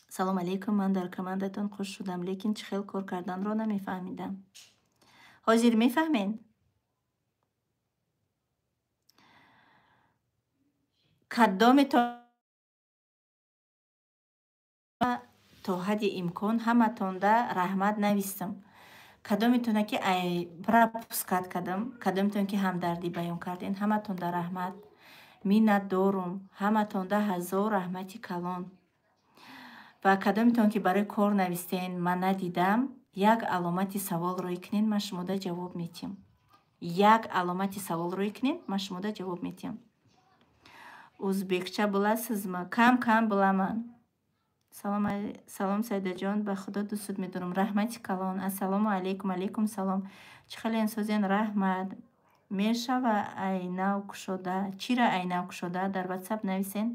[SPEAKER 1] Салом алейкум, ман дар командатон хуш шудам, лекин чӣ хел кор карданро намефаҳмидам. Ҳозир мефаҳмен? Кадометон то ҳадди имкон ҳаматонда раҳмат навистам. Кадометона ки ай пропускат кардам, кадометон ки ҳамдардӣ баён карден, ҳаматонда раҳмат. Миннатдорум, ҳаматонда ҳазор раҳмати калон. Ва кадометон ки барои кор навистен, ман надидам, як аломати савол рӯй кунен, ман шумода ҷавоб метиҳам. Як аломати савол рӯй кунен, ман шумода ҷавоб метиҳам. Узбекча биласизми? Кам-кам биламан. Салом, салом Сайдаҷон, ба Худо дӯстат медорам. Раҳмати калон. Ассалому алейкум, алейкум салом. Чӣ хеле созен, раҳмат. Мешава айнав кушода? Чира айнав кушода? Дар WhatsApp нависен.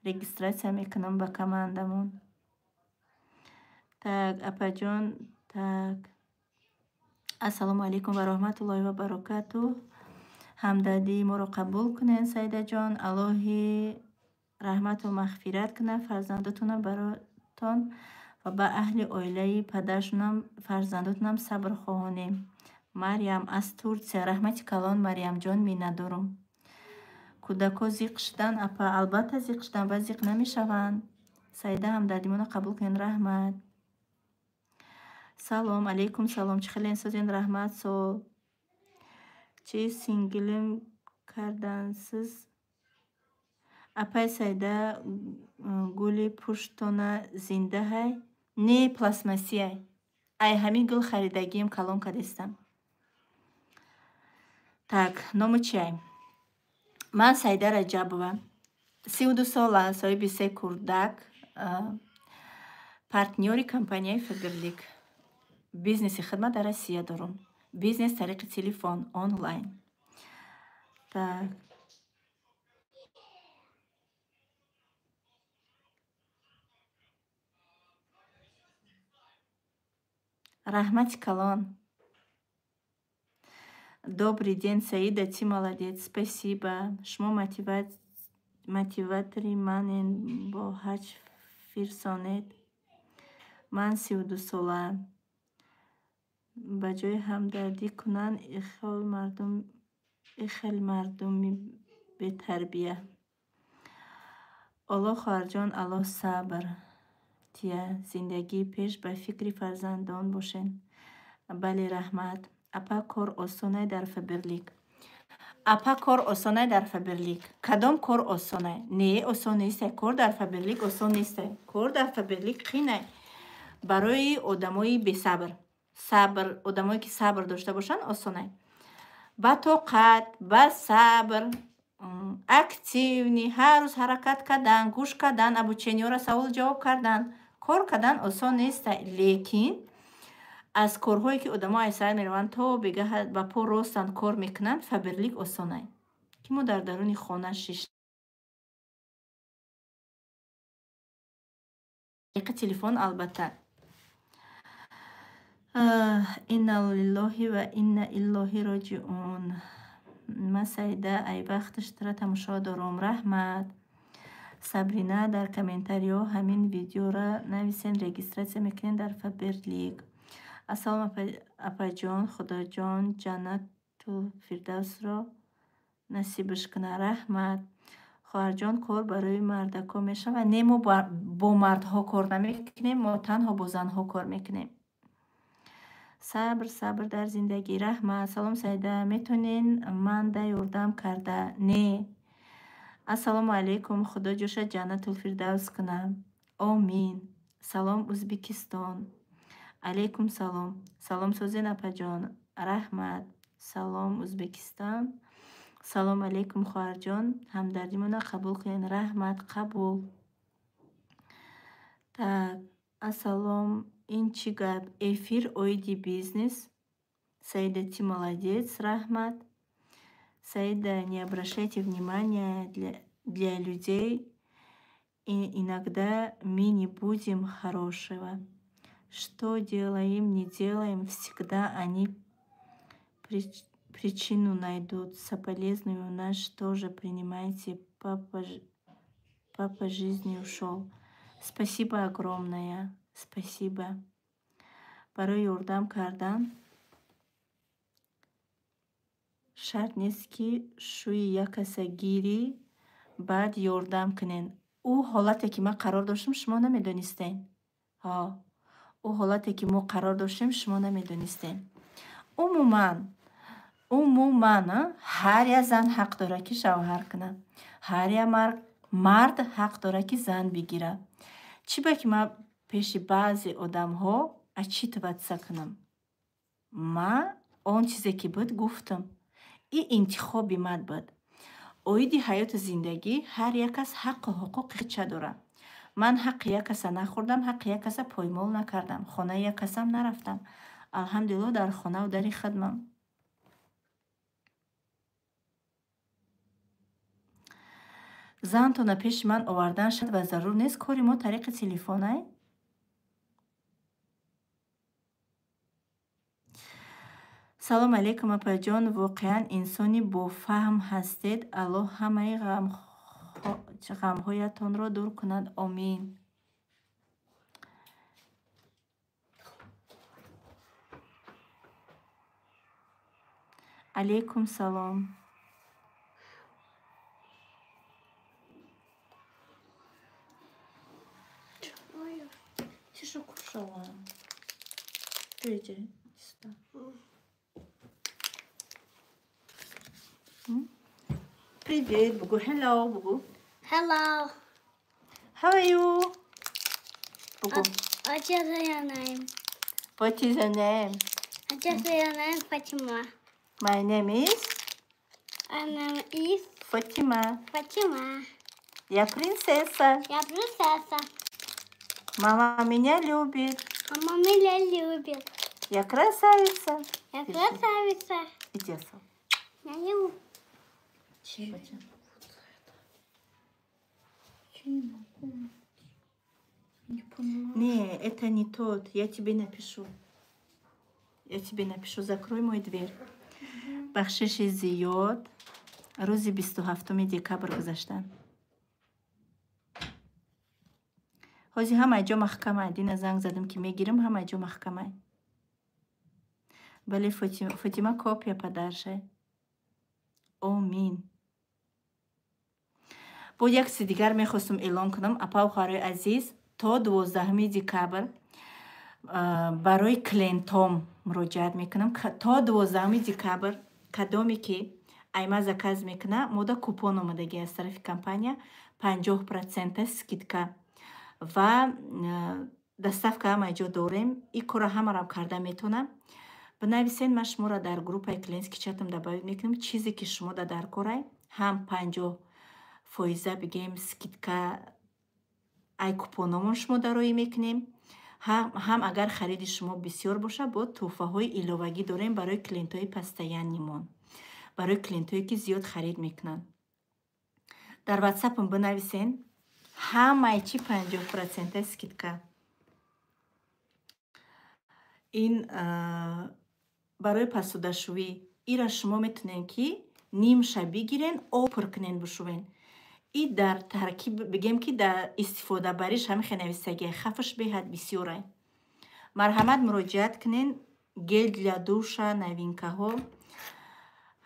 [SPEAKER 1] Регистрация мекунам ба командамон. Так, апаҷон, так. Ассалому алейкум ва раҳматуллоҳи ва баракатуҳ. Ҳамдардии моро қабул кунед, Сайдаҷон. Аллоҳи раҳмату мағфират кунад фарзандотона баротон ва ба аҳли оилаи падаршонам фарзандотонам сабр хоҳонем. Марьям аз Турсия. Раҳмати калон, Марьямҷон, миннатдорум. Кӯдако зиқ шудан, апа, албатта зиқ шудан ва зиқ намешаванд. Саида, ҳамдардимонро қабул кунед, раҳмат. Салом алейкум, салом. Чӣ хеле созен, раҳмат. Сол чӣ сингилим кардансиз? Апай Саида, гули пуштона зиндаҳай? Не, пластмассиай. Ай ҳамин гул харидагием, калон кардестам. Так, ному чиай? Ман Саида Раҷабова, 32 сола, соҳиби се курдак, партнёри компанияи Фаберлик. Бизнеси хидмат дар Россия дорум. Бизнес тариқи телефон, онлайн. Так. Раҳмати калон. Добрый день, Саида, ты молодец, спасибо. Шумо мотиватори манен, бо ҳаҷ фирсонед. Ман 32 сола. Ба ҷои ҳамдардӣ кунанд, ихел мардуми бетарбия. Аллоҳ хоҳарҷон, Аллоҳ сабр тия. Зиндагии пеш ба фикри фарзандон бошен. Бале, раҳмат. Апа, кор осонай дар Фаберлик? Апа, кор осонай дар Фаберлик? Кадом кор осонай? Не, осон нестай. Кор дар Фаберлик осон нестай. Кор дар Фаберлик қинай. Барои одамои бесабр. Сабр, одамое ки сабр дошта бошанд, осонай. Ба тоқат, ба сабр, активный, ҳар рӯз ҳаракат кардан, гӯш кардан, обучениёро савол ҷавоб кардан, кор кардан осон нестай. Лекин аз корҳое ки одамо аз сар мераванд, то бегаҳ ба по ростанд кор мекунанд, Фаберлик осонай. Ки мо дар даруни хона шиш телефон албатта. Инна лиллоҳи ва инна иллоҳи роҷиун. Ма Саида ай вақташ тра тамошо дорум. Раҳмат. Сабрина, дар комментариҳо ҳамин видеора нависен, регистрация мекунем дар Фаберлик. Ассалом апаҷон, Худоҷон ҷаннату фирдавсро насибаш кунад. Раҳмат. Хоҳарҷон, кор барои мардако мешавад? Не, мо бо мардҳо кор намекунем, мо танҳо бо занҳо кор мекунем. Сабр, сабр дар зиндагӣ. Раҳмат. Салом Саида, метонен манда ёрдам карда? Не. Ассалому алайкум, Худо ҷоша ҷаннатул фирдавс кунад. Омин. Салом Узбекистон. Алайкум салом. Салом созен апаҷон. Раҳмат. Салом Узбекистон. Салом алайкум хоҳарҷон. Ҳамдардимона қабул кунед. Раҳмат, қабул. Так, ассалом, ин чӣ гап? Эфир оиди бизнес. Саида, ты молодец, раҳмат. Саида, не обращайте внимания для людей. И иногда мы не будем хорошего. Что делаем, не делаем, всегда они причину найдут. Соболезную наш тоже принимайте. Папа жизни ушел. Спасибо огромное. Спасибо. Барои ёрдам кардан шарт нест, ки шӯи як каса гирӣ, баъд ёрдам кунен. Ӯ ҳолате ки ман қарор доштам, шумо намедонистен. Ҳо, ӯ ҳолате ки мо қарор доштем, шумо намедонистен. Умуман, ҳар як зан ҳақ дорад, ки шавҳар кунад. Ҳар як мард ҳақ дорад, ки зан бигирад. Чӣ ба ки ман пеши баъзе одамҳо отчитываться кунам? Ман он чизе ки буд гуфтам. И интихоби ман буд. Оиди ҳаёту зиндагӣ ҳар як кас ҳаққу ҳуқуқи худша дорад. Ман ҳаққи як каса нахӯрдам, ҳаққи як каса поймол накардам, хонаи як касам нарафтам. Алҳамдулилло, дар хонаву дари хидмам. Зантона пеши ман овардан шарт ва зарур нест, кори мо тариқи телефонай. Салом алейкум апаҷон, воқеан инсони бофаҳм ҳастед. Аллоҳ ҳамаи ғамҳоятонро дур кунад. Омин. Алейкум салом. Ты что кушала? Иди сюда. Привет, Бугу. Hello, Бугу.
[SPEAKER 2] Hello.
[SPEAKER 1] How are you? Бугу.
[SPEAKER 2] What is your name?
[SPEAKER 1] What is your name?
[SPEAKER 2] What is your name, Fatima?
[SPEAKER 1] My name is?
[SPEAKER 2] My name is?
[SPEAKER 1] Fatima.
[SPEAKER 2] Fatima.
[SPEAKER 1] Я принцесса.
[SPEAKER 2] Я принцесса.
[SPEAKER 1] Мама меня любит.
[SPEAKER 2] Мама меня любит.
[SPEAKER 1] Я красавица.
[SPEAKER 2] Я красавица.
[SPEAKER 1] Иди сюда.
[SPEAKER 2] Я не могу.
[SPEAKER 3] Не поняла.
[SPEAKER 1] Не, это не тот. Я тебе напишу. Я тебе напишу. Закрой мой дверь. Бахшиши зиёд. Рӯзи 27 декабр гузаштан. Ҳозир ҳамаи ҷо маҳкамай. Дина занг задам, ки мегирам, ҳамаи ҷо маҳкамай. Бале, Фотима копия падаршай. Омин. Боз як чизи дигар мехостум эълон кунам, апау хоҳарои азиз, то 12 декабр Барои клиентом муроҷиат мекунам. То 12 декабр кадоме ки айма заказ мекуна, мода купон омадагӣ аз тарафи компания 50% скидка ва доставка ҳама ҷо дорем. Ин корро ҳамарам карда метавонам. Бинависен, ман шуморо дар группаи клиентский чатам добавить мекунам. Чизе ки шумо дар корай, ҳам 50% бигем скидка ай купономон шумо дароӣ мекунем, ҳам агар хариди шумо бисёр бошад, бо тӯҳфаҳои иловагӣ дорем барои клиентҳои постояннимон, барои клиентҳое ки зиёд харид мекунанд. Дар ватсапам бинависен, ҳамаи чи 50% скидка. Ин барои пасудашӯӣ, ира шумо метавонед ки нимша бигирен, об пур кунен, бушӯвен. И дар таркиб бигем ки дар истифодабариш ҳамин хел нависагия, хафаш беҳад бисёрай. Марҳамат, муроҷиат кунен. Гель для душа, новинкаҳо,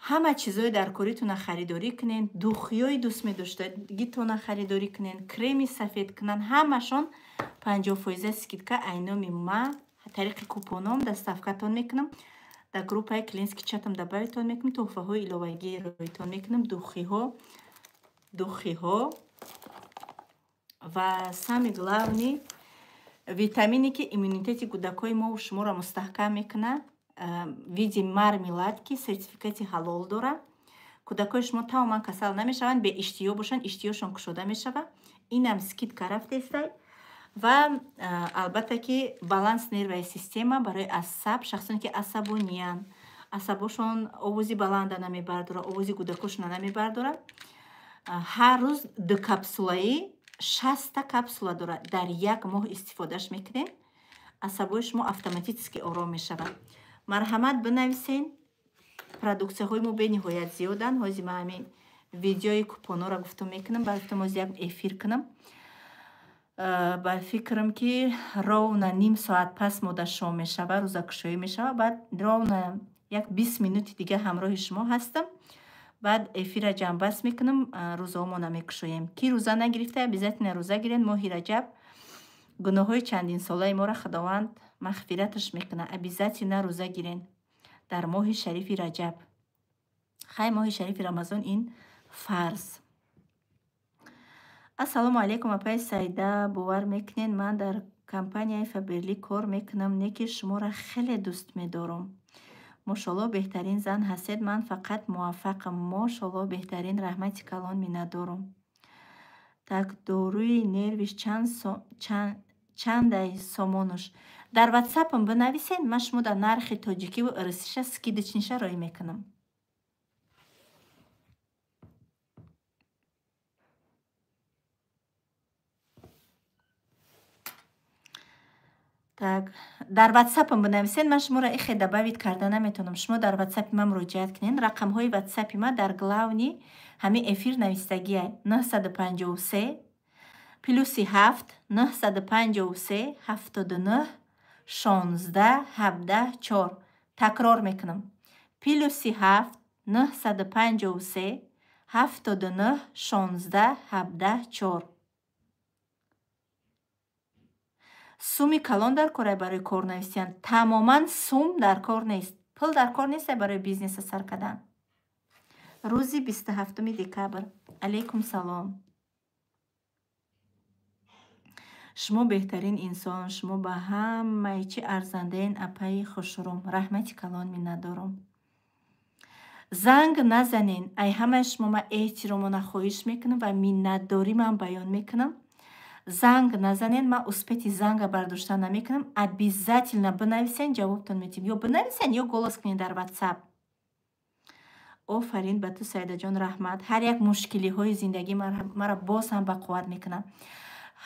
[SPEAKER 1] ҳама чизҳои дар коритона харидорӣ кунен, духиёи дӯст медоштагитона харидорӣ кунен, креми сафед кунан, ҳамашон 50% скидка айноми ма тариқи купоном доставкатон мекунам. Дар группаи клиентский чатам добавитон мекунам, тӯҳфаҳои иловагӣ роитон мекунам, духиҳо ва самый главный витамине ки иммунитети кӯдакҳои мо шуморо мустаҳкам мекунад, види мармелад ки сертификати ҳалол дорад. Кӯдакҳои шумо тамоман касал намешаванд, беиштиҳо бошанд, иштиҳошон кушода мешавад. Инам скидка рафтестай. Ва албатта ки баланс нервая система барои асаб, шахсоне ки асабониянд, асабошон овози баланда намебардорад, овози кӯдакошона намебардорад. Ҳар рӯз 2 капсулаи 60 капсула дорад, дар як моҳ истифодаш мекунед, асабои шумо автоматически ором мешавад. Марҳамат, бинависен. Продуксияҳои мо бениҳоят зиёданд. Ҳозир ман ҳамин видеои купонҳоро гуфтум мекунам, баъд гуфтам ҳозир як эфир кунам. Ба фикрам ки ровно ним соат пас мода шом мешава, рӯзакушоӣ мешава, баъд ровно як 20 минути дига ҳамроҳи шумо ҳастам. Баъд эфира ҷамъбаст мекунам, рӯзаҳомона мекушоем. Ки рӯза нагирифта, обязательно рӯза гирен. Моҳи Раҷаб гуноҳҳои чандинсолаи моро Худованд мағфираташ мекунад. Обязательно рӯза гирен дар моҳи шарифи Раҷаб. Хай, моҳи шарифи Рамазон ин фарз. Ассалому алайкум, апаи Саида, бовар мекунед, ман дар компанияи Фаберлик кор мекунам, не ки шуморо хеле дӯст медорам. Мошалло, беҳтарин зан ҳастед, ман фақат муваффақам. Мошалло, беҳтарин, раҳмати калон миннатдорам. Так, доруи нервиш чандай сомонуш? Дар ватсапам бинависед, ман шумо дар нархи тоҷикиву русиша скидочниша роӣ мекунам. Так, дар ватсапам бинависед, ман шуморо ихе добавить карда наметавонам. Шумо дар ватсапи ман муроҷиат кунед. Рақамҳои ватсапи ман дар главни ҳамин эфир навистагия: 953 плюси 7 953 79 16 17 4. Такрор мекунам: плюси 7 953 79 16 17 4. Суми калон дар корай барои кор нависиян. Тамоман сум дар кор нест. Пул дар кор нест барои бизнеса сар кардан. Рӯзи 27 декабр. Алейкум салом. Шумо беҳтарин инсон, шумо ба ҳамаи чи арзандаен, апаи хушрум. Раҳмати калон миннатдорам. Занг назанен. Ай ҳамаи шумо ман эҳтиромона хоҳиш мекунам ва миннатдорӣ ман баён мекунам. Занг назанен, ман успети занга бардошта намекунам. Обязательно бинависен, ҷавобтон медиҳем. Ё бинависен, ё голос кунед дар WhatsApp. Офарин ба ту, Саидаҷон, раҳмат. Ҳар як мушкилиҳои зиндагӣ маро боз ҳам ба қувват мекунад.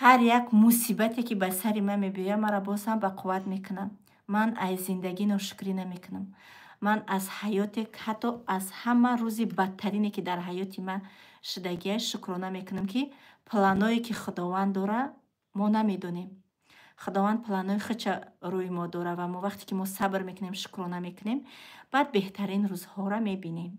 [SPEAKER 1] Ҳар як мусибате ки ба сари ман мебиёяд, маро боз ҳам ба қувват мекунад. Ман аз зиндагӣ ношукрӣ намекунам. Ман аз ҳаёте, ҳатто аз ҳама рӯзи бадтарине ки дар ҳаёти ман шудагия, шукрона мекунам, ки планое ки Худованд дора, мо намедонем. Худованд планои худша рӯи мо дора ва мо вақте ки мо сабр мекунем, шукрона мекунем, баъд беҳтарин рӯзҳоро мебинем.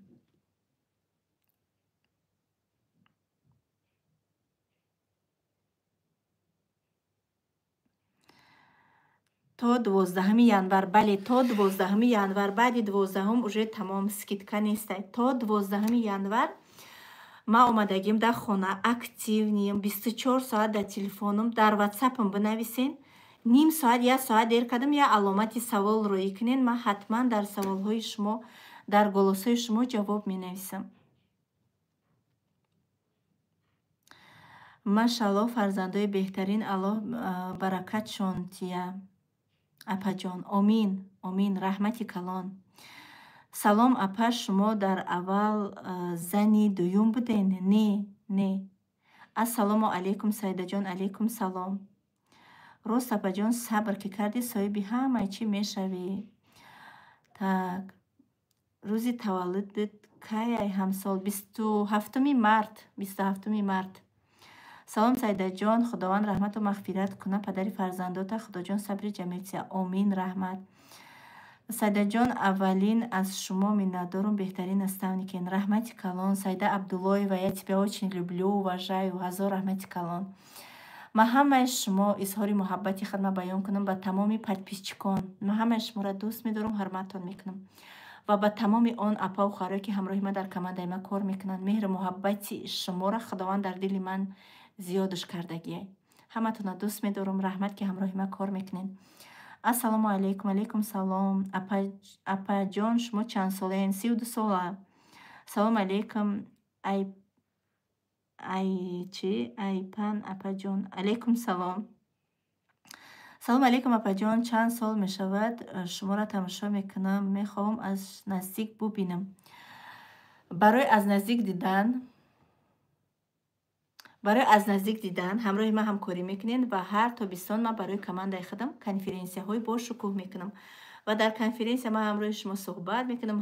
[SPEAKER 1] То 12 январ, бале, то 12 январ. Баъди 12 уже тамом, скидка нестай. То 12 январ ман омадагим дар хона, активный м, 24 соат дар телефонум, дар ватсапам бинависен. Ним соат, як соат дер кардам, як аломати савол роӣ кунен, ман ҳатман дар саволҳои шумо, дар голосҳои шумо ҷавоб менависам. Машааллоҳ, фарзандои беҳтарин, Аллоҳ баракатшон тия. Апаҷон, омин, омин, раҳмати калон. Салом апа, шумо дар аввал зани дуюм буден? Не, не. Ассалому алайкум Саидаҷон, алайкум салом. Рост апаҷон, сабр ки кардӣ, соҳиби ҳамаи чӣ мешавӣ. Так, рӯзи таваллудат кай ай ҳамсол? 27 март, 27 март. Салом Саидаҷон, Худованд раҳмату мағфират кунад падари фарзандота, Худоҷон сабри ҷамил тия. Омин, раҳмат. Саидаҷон, аввалин аз шумо миннатдорум, беҳтарин наставникен. Раҳмати калон. Саида Абдуллоева, я тебя очень люблю, уважаю. Ҳазор раҳмати калон. Ман ҳамаи шумо изҳори муҳаббати худма баён кунам ба тамоми подписчикон. Ман ҳамаи шуморо дӯст медорам, ҳурматтон мекунам. Ва ба тамоми он апаву хоҳарое ки ҳамроҳи ман дар командаи ман кор мекунанд, меҳру муҳаббати шуморо Худованд дар дили ман зиёдаш кардагиай. Ҳаматонро дӯст медорам, раҳмат ки ҳамроҳи ман кор мекунед. Ассалому алайкум, алайкум салом. Апаҷон, шумо чанд солаен? 32 сола. Салом алайкум, ай ай чи? Айпан апаҷон. Алайкум салом. Салом алайкум апаҷон, чанд сол мешавад шуморо тамошо мекунам, мехоҳам аз наздик бубинам. Барои аз наздик дидан, барои аз наздик дидан ҳамроҳи ман ҳамкорӣ мекунед ва ҳар тобистон ман барои командаи худам конференсияҳои бошукӯҳ мекунам. Ва дар конференсия ман ҳамроҳи шумо суҳбат мекунам,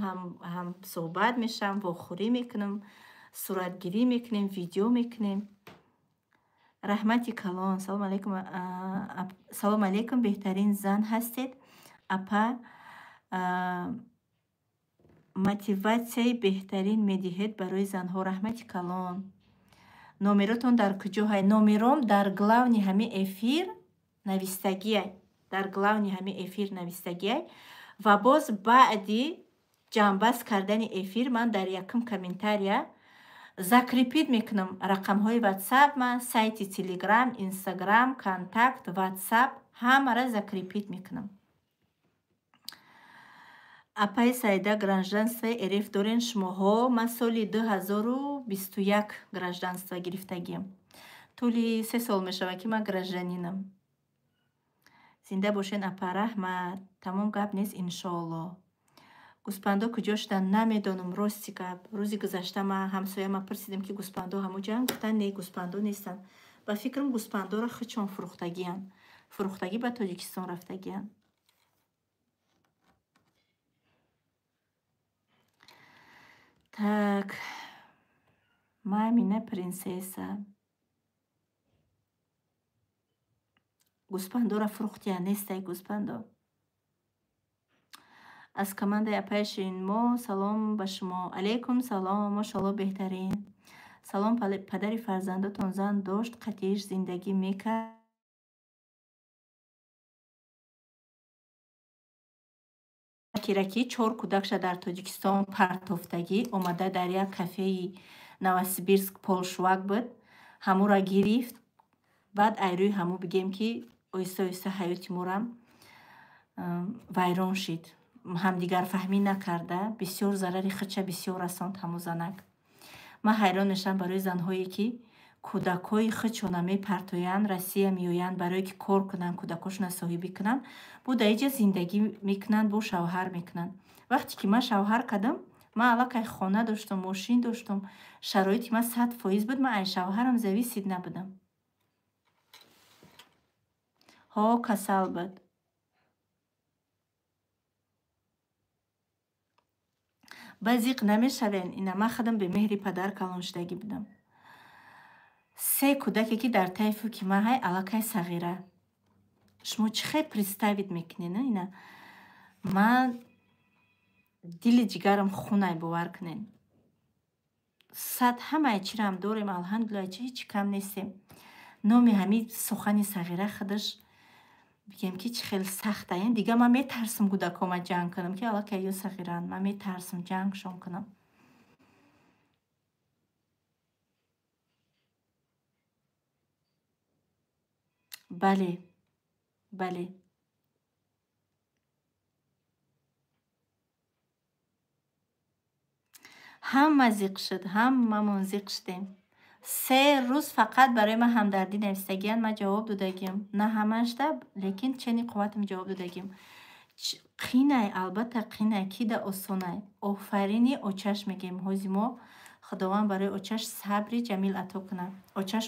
[SPEAKER 1] ҳам суҳбат мешавам, вохӯрӣ мекунам, суратгирӣ мекунем, видео мекунем. Раҳмати калон. Салом алайкум, салом алайкум, беҳтарин зан ҳастед. Апа, мотиватсияи беҳтарин медиҳед барои занҳо. Раҳмати калон. Номеротон дар куҷо ҳай? Номером дар главни ҳами эфир навистагиай. Дар главни ҳами эфир навистагиай. Ва боз баъди ҷамъбаст кардани эфир ман дар якум комментария закрепить мекунам рақамҳои ватсап ман, сайти Телеграм, Инстаграм, Контакт, Ватсап ҳамаро закрепить мекунам. Апаи Саида, гражданствои РФ дорен шумоҳо? Ман соли 2021 гражданство гирифтагиам. Тӯли 3 сол мешавад ки ман гражданинам. Зинда бошен апа, раҳмат. Тамом гап нест иншоаллоҳ. Гӯспандо куҷо шуданд? Намедонам, рости гап. Рӯзи гузашта ман ҳамсояма пурсидем ки гӯспандо ҳамон ҷоянд, гуфтанд не, гӯспандо нестанд. Ба фикрам гӯспандоро худшон фурӯхтагианд. Фурӯхтагӣ ба Тоҷикистон рафтагианд. Так, мамина принсесса. Гӯспандоро фурӯхтиянд, нестай гӯспандо. Аз командаи апаи Ширинмо салом ба шумо. Алайкум салом, машоаллоҳ беҳтарин. Салом, падари фарзандотон зан дошт, қатъиш зиндагӣ мекард. Кираки 4 кӯдакша дар Тоҷикистон партофтагӣ, омада дар як кафеи Новосибирск полшувак буд, ҳамура гирифт. Баъд айрӯи ҳаму бигем ки оҳиста оҳиста ҳаёти морам вайрон шид. Ҳамдигарфаҳмӣ накарда, бисёр зарари худша бисёр расонд ҳаму занак. Ман ҳайрон мешавам барои занҳое ки кӯдакҳои худшона мепартоянд, Россия меоянд барое ки кор кунанд, кӯдакҳошона соҳибӣ кунанд, бо дар инҷа зиндагӣ мекунанд, бо шавҳар мекунанд. Вақте ки ман шавҳар кардам, ман аллакай хона доштам, мошин доштам, шароити ман 100% буд, ман аз шавҳарам зависид набудам. Ҳо, касал буд. Ба зиқ намешавен, ина ман худам бемеҳри падар калон шудагӣ будам. 3 кӯдаке ки дар таи фуки ман ҳай аллакай сағира. Шумо чӣ хел представить мекунед, ина? Ман дили ҷигарам хунай, бовар кунед. Сад ҳамаи чирам дорем, алҳамдулилла, ҳеҷ кам нестем. Номи ҳамин сухани сағира худаш Бигем ки чӣ хел сахтаен. Дига ман метарсам кӯдакома ҷанг кунам, ки аллакай ё сағиранд. Ман метарсам ҷангшон кунам. Бале, бале. Ҳама зиқ шуд, ҳамамон зиқ шудем. 3 рӯз фақат барои ман ҳамдардӣ навистагиянд, ман ҷавоб додагим. На ҳамашда, лекин чени қувватам ҷавоб додагим. Қинай, албатта қинай, ки да осонай. Офарини очаш мегем. Ҳози мо Худованд барои очаш сабри ҷамил ато кунад. Очаш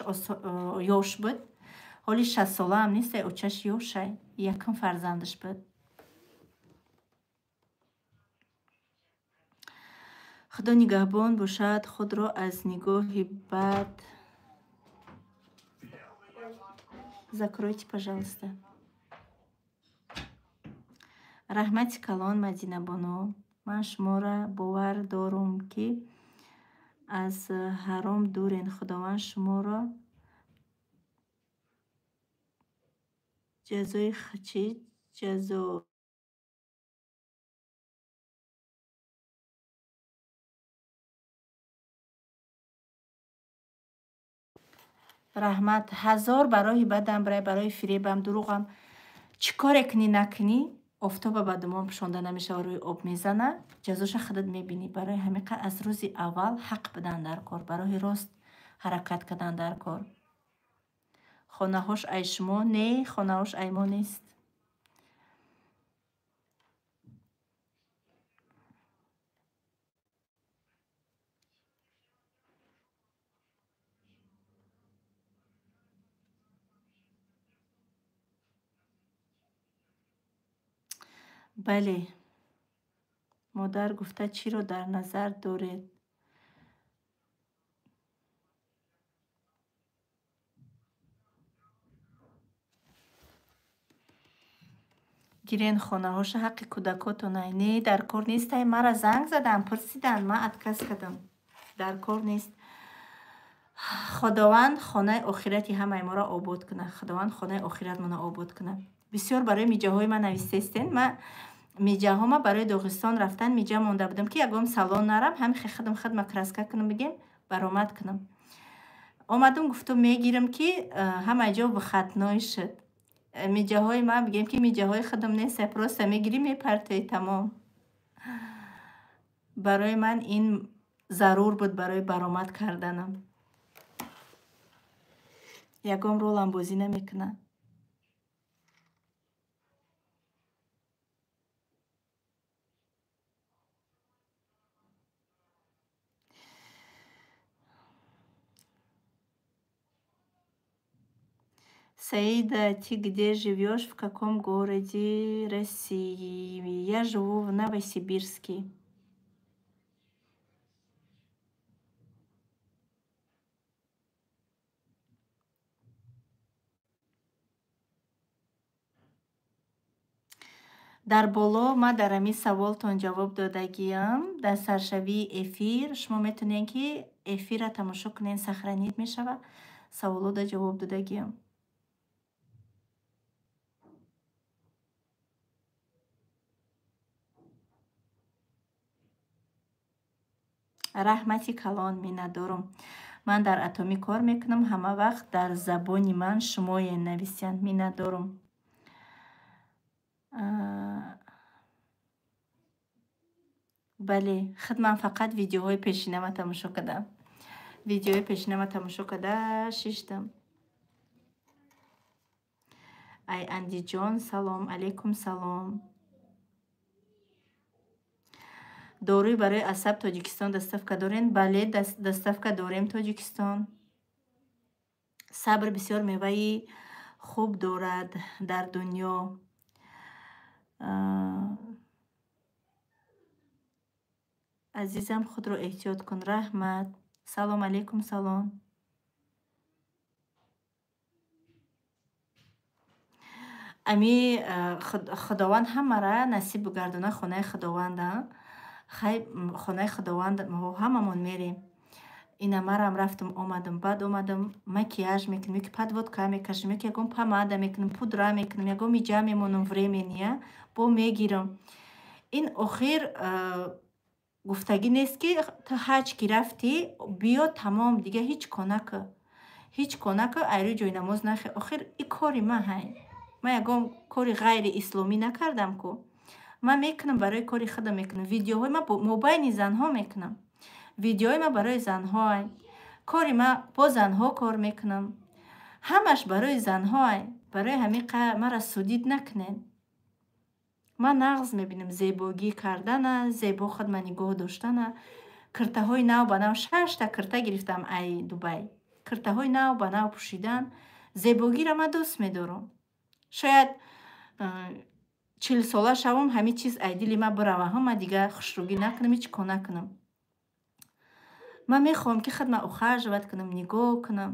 [SPEAKER 1] ёш буд. Ҳоли 60 солаам нестай, очаш ёшай. Якум фарзандаш буд. Худо нигаҳбон бошад, худро аз нигоҳи бад. Закройте, пожалуйста. Раҳмати калон, Мадинабоно. Ман шуморо бовар дорум, ки аз ҳаром дурен. Худованд шуморо ҷазои чӣ? Ҷазо раҳмат. 1000 барои бадам, барои фиребам, дурӯғам. Чӣ коре кунӣ накунӣ, офтоба ба думон пӯшонда намешава, рӯи об мезана, ҷазоша худат мебинӣ. Барои ҳамиқа аз рӯзи аввал ҳақ бидан дар кор, барои рост ҳаракат кардан дар кор. Хонаҳош ай шумо не, хонаҳош ай мо нест. Бале, модар гуфта чиро дар назар доред? Гирен хонаҳоша ҳаққи кӯдакотонай. Не, дар кор нестай. Мара занг задан, пурсидан, ман отказ кардам. Дар кор нест. Худованд хонаи охирати ҳамаи моро обод кунад. Худованд хонаи охиратмонро обод кунад. Бисёр барои миҷаҳои ман навистестен. Ман миҷаҳома барои Доғистон рафтан миҷа монда будам, ки ягон салон нарам, ҳами хидм хидма краска кунам, бигем, баромад кунам. Омадам, гуфтум мегирам, ки ҳама ҷо выходной шуд. Миҷаҳои ман бигем, ки миҷаҳои худам нест, просто мегирӣ, мепартоӣ, тамом. Барои ман ин зарур буд барои баромад карданам. Ягон ролам бозӣ намекунад. Саида, ты где живешь, в каком городе России? Я живу в Новосибирске. Дар боло ма дар ҳамин саволтон ҷавоб додагиам. Дар саршавии эфир шумо метавонед, ки эфирра тамошо кунед, сохранить мешавад. Саволода ҷавоб додагиам. Раҳмати калон, миннатдорум. Ман дар атомӣ кор мекунам, ҳама вақт дар забони ман шумое нависянд. Миннатдорум. Бале, худ ман фақат видеоҳои пешинама тамошо кардам. Видеои пешинама тамошо карда шиштам. Ай Андиҷон, салом, алейкум салом. Доруи барои асаб Тоҷикистон доставка дорем? Бале, доставка дорем Тоҷикистон. Сабр бисёр меваи хуб дорад дар дунё. Азизам, худро эҳтиёт кун. Раҳмат. Салом алейкум, салом. Ами Худованд ҳамара насиб бигардона хонаи Худованда. Хай, хонаи Худованд мо ҳамамон мерем. Ина марам рафтам, омадам, баъд омадам, макияж мекунам, ёки подводка мекашам, ёки ягон помада мекунам, пудра мекунам, ягон миҷа мемонам временная, бо мегирам. Ин охир гуфтагӣ нест, ки ту ҳаҷ ки рафтӣ, биё тамом, дига ҳеҷ кор накун. Ҳеҷ кор накун, айрӯи ҷойнамоз нахе. Охир и кори ман ҳай. Ман ягон кори ғайриисломӣ накардам ку. Ман мекунам барои кори худам мекунам. Видеоҳои ман мобайни занҳо мекунам. Видеои ман барои занҳоай. Кори ман бо занҳо кор мекунам. Ҳамаш барои занҳоай. Барои ҳамин маро судид накунед. Ман нағз мебинам зебогӣ кардана, зебо худма нигоҳ доштана. Киртаҳои нав ба нав, 6та кирта гирифтам ай Дубай. Киртаҳои нав ба нав пӯшидан. Зебогиро ман дӯст медорам. Шояд 40 сола шавам, ҳамин чиз ай дили ман бирава, ман дига хушрӯгӣ накунам, ҳеҷ кор накунам. Ман мехоҳам, ки худма ухаживать кунам, нигоҳ кунам.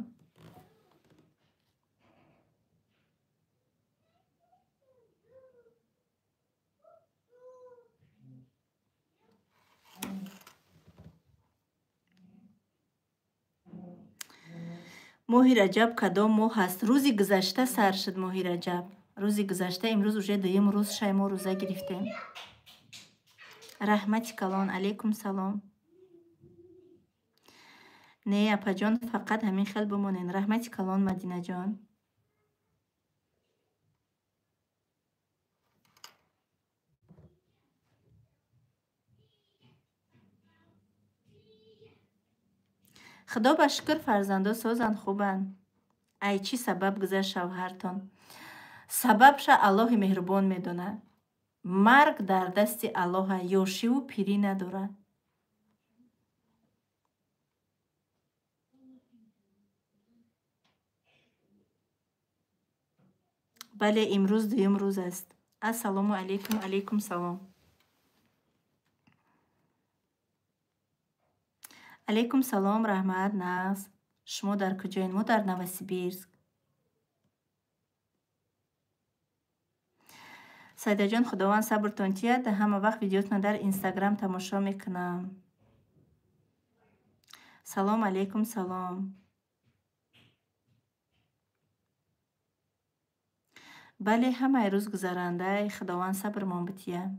[SPEAKER 1] Моҳи Раҷаб кадом моҳ ҳаст? Рӯзи гузашта сар шуд моҳи Раҷаб. Рӯзи гузашта, имрӯз уже дуюм рӯз шай мо рӯза гирифтем. Раҳмати калон, алайкум салом. Не, апаҷон, фақат ҳамин хел бимонед. Раҳмати калон, Мадинаҷон. Худо ба шукр, фарзандо созанд, хубанд. Ай чӣ сабаб гузашт шавҳартон? Сабабша Аллоҳи меҳрубон медонад. Марг дар дасти Аллоҳа, ёшиву пирӣ надорад. Бале, имрӯз дуюм рӯз аст. Ассалому алайкум, алайкум салом. Алайкум салом, раҳмат, нағз. Шумо дар куҷоед? Мо дар Новосибирск. Сайдаҷон, Худованд сабртон тиҳад. Ҳама вақт видеотонро дар Инстаграм тамошо мекунам. Салом алайкум, салом. Бале, ҳамаи рӯз гузарандаи, Худованд сабрмон битиҳад.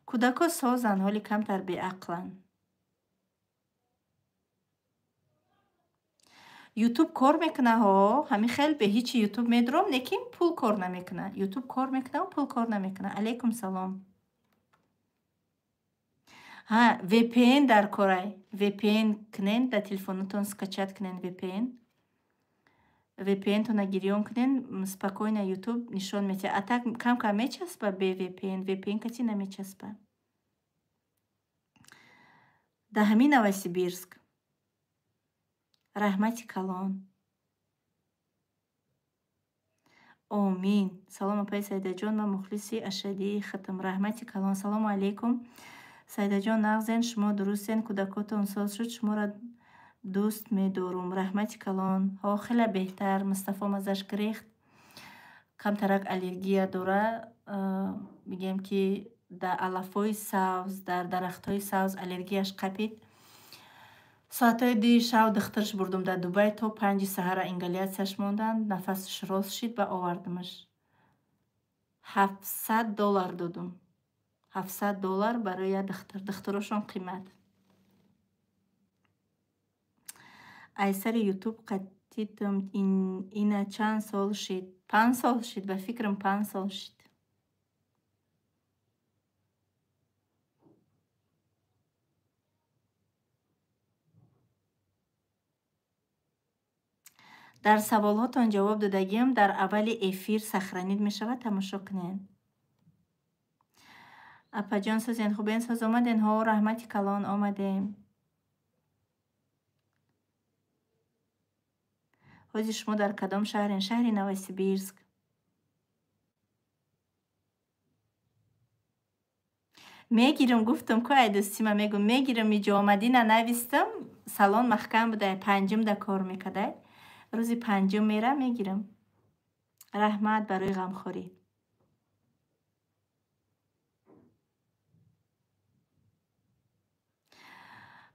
[SPEAKER 1] Кӯдако созанд, ҳоли камтар беақланд. Ютуб кор мекуна ҳо, ҳамин хел бе ҳичи Ютуб медурам, лекин пул кор намекуна. Ютуб кор мекуна, пул кор намекуна. Алайкум салом. Ҳа, VPN дар корай. VPN кунен, дар телефонатон скачат кунен VPN. VPN-тона гирён кунен, спокойно Ютуб нишон метиҳад. А так кам-кам мечаспа бе VPN, VPN кати намечаспа. Дар ҳамин Новосибирск. Раҳмати калон. Омин. Салом апаи Сайдаҷон, ман мухлиси ашадии хатм. Раҳмати калон. Салому алайкум. Сайдаҷон, нағзен, шумо дурустен, кӯдакотон соз шуд, шуморо дӯст медорум. Раҳмати калон. Ҳо, хеле беҳтар. Мустафо мазаш гирехт. Камтарак аллергия дора. Мегӯям ки дар алафҳои сабз, дар дарахтҳои сабз аллергияш қапид. Соатҳои дуи шав духтарш бурдум дар Дубай, то 5 саҳара ингаляцияш монданд, нафасаш рост шид ва овардамаш. $700 додум. $700 барои як духтар. Духтарошон қимат. Ай сари Ютуб қатитам ина чанд сол шид? 5 сол шид, ба фикрам 5 сол шид. Дар саволҳотон ҷавоб додагиам, дар аввали эфир сохранид мешавад, тамошо кунед. Апаҷон созен, хубен, соз омаден? Ҳо, раҳмати калон, омадем. Ҳозир шумо дар кадом шаҳрен? Шаҳри Новосибирск. Мегирам, гуфтам ку ай дӯстима мегӯм, мегирам иҷо омадина навистам, салон маҳкам будай, 5-м да кор мекадай. Рӯзи 5-м мерам, мегирам. Раҳмат барои ғамхорӣ.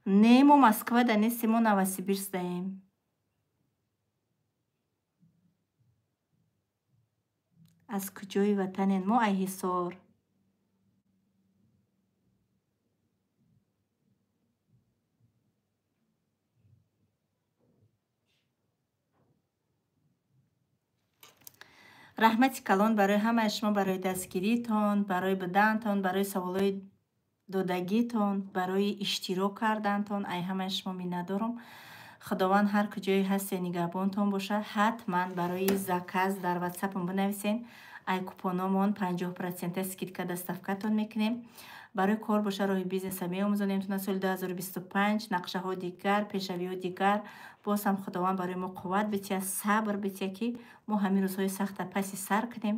[SPEAKER 1] Не, мо Москвада нестем, мо Новосибирск даем. Аз куҷои ватанен? Мо ай Ҳисор. Раҳмати калон барои ҳамаи шумо, барои дастгиритон, барои будантон, барои саволҳои додагитон, барои иштирок кардантон. Ай ҳамаи шумо миннатдорам. Худованд ҳар куҷое ҳасте нигаҳбонтон боша. Ҳатман барои заказ дар ватсапам бинависен. Ай купономон 50% скидка доставкатон мекунем. Барои кор боша роҳи бизнеса меомӯзонем. Тона соли 2025 нақшаҳо дигар, пешравиҳо дигар. Боз ҳам Худованд барои мо қувват бития, сабр бития, ки мо ҳамин рӯзҳои сахта паси сар кунем.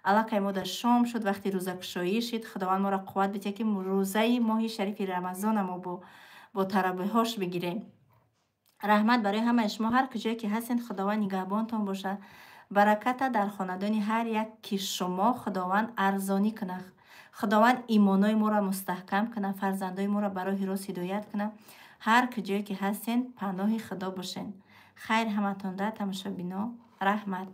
[SPEAKER 1] Аллакай мо дар шом шуд, вақти рӯзакушоӣ шид. Худованд моро қувват бития, ки рӯзаи моҳи шарифи Рамазона мо бо таравиҳош бигирем. Раҳмат барои ҳамаи шумо. Ҳар куҷое ки ҳастед, Худованд нигаҳбонтон бошад. Бараката дар хонадони ҳар як ки шумо Худованд арзонӣ кунад. Худованд имонои моро мустаҳкам кунад, фарзандои моро ба роҳи рост ҳидоят кунад. Ҳар куҷое ки ҳастед, паноҳи Худо бошед. Хайр ҳаматонда, тамошобино. Раҳмат.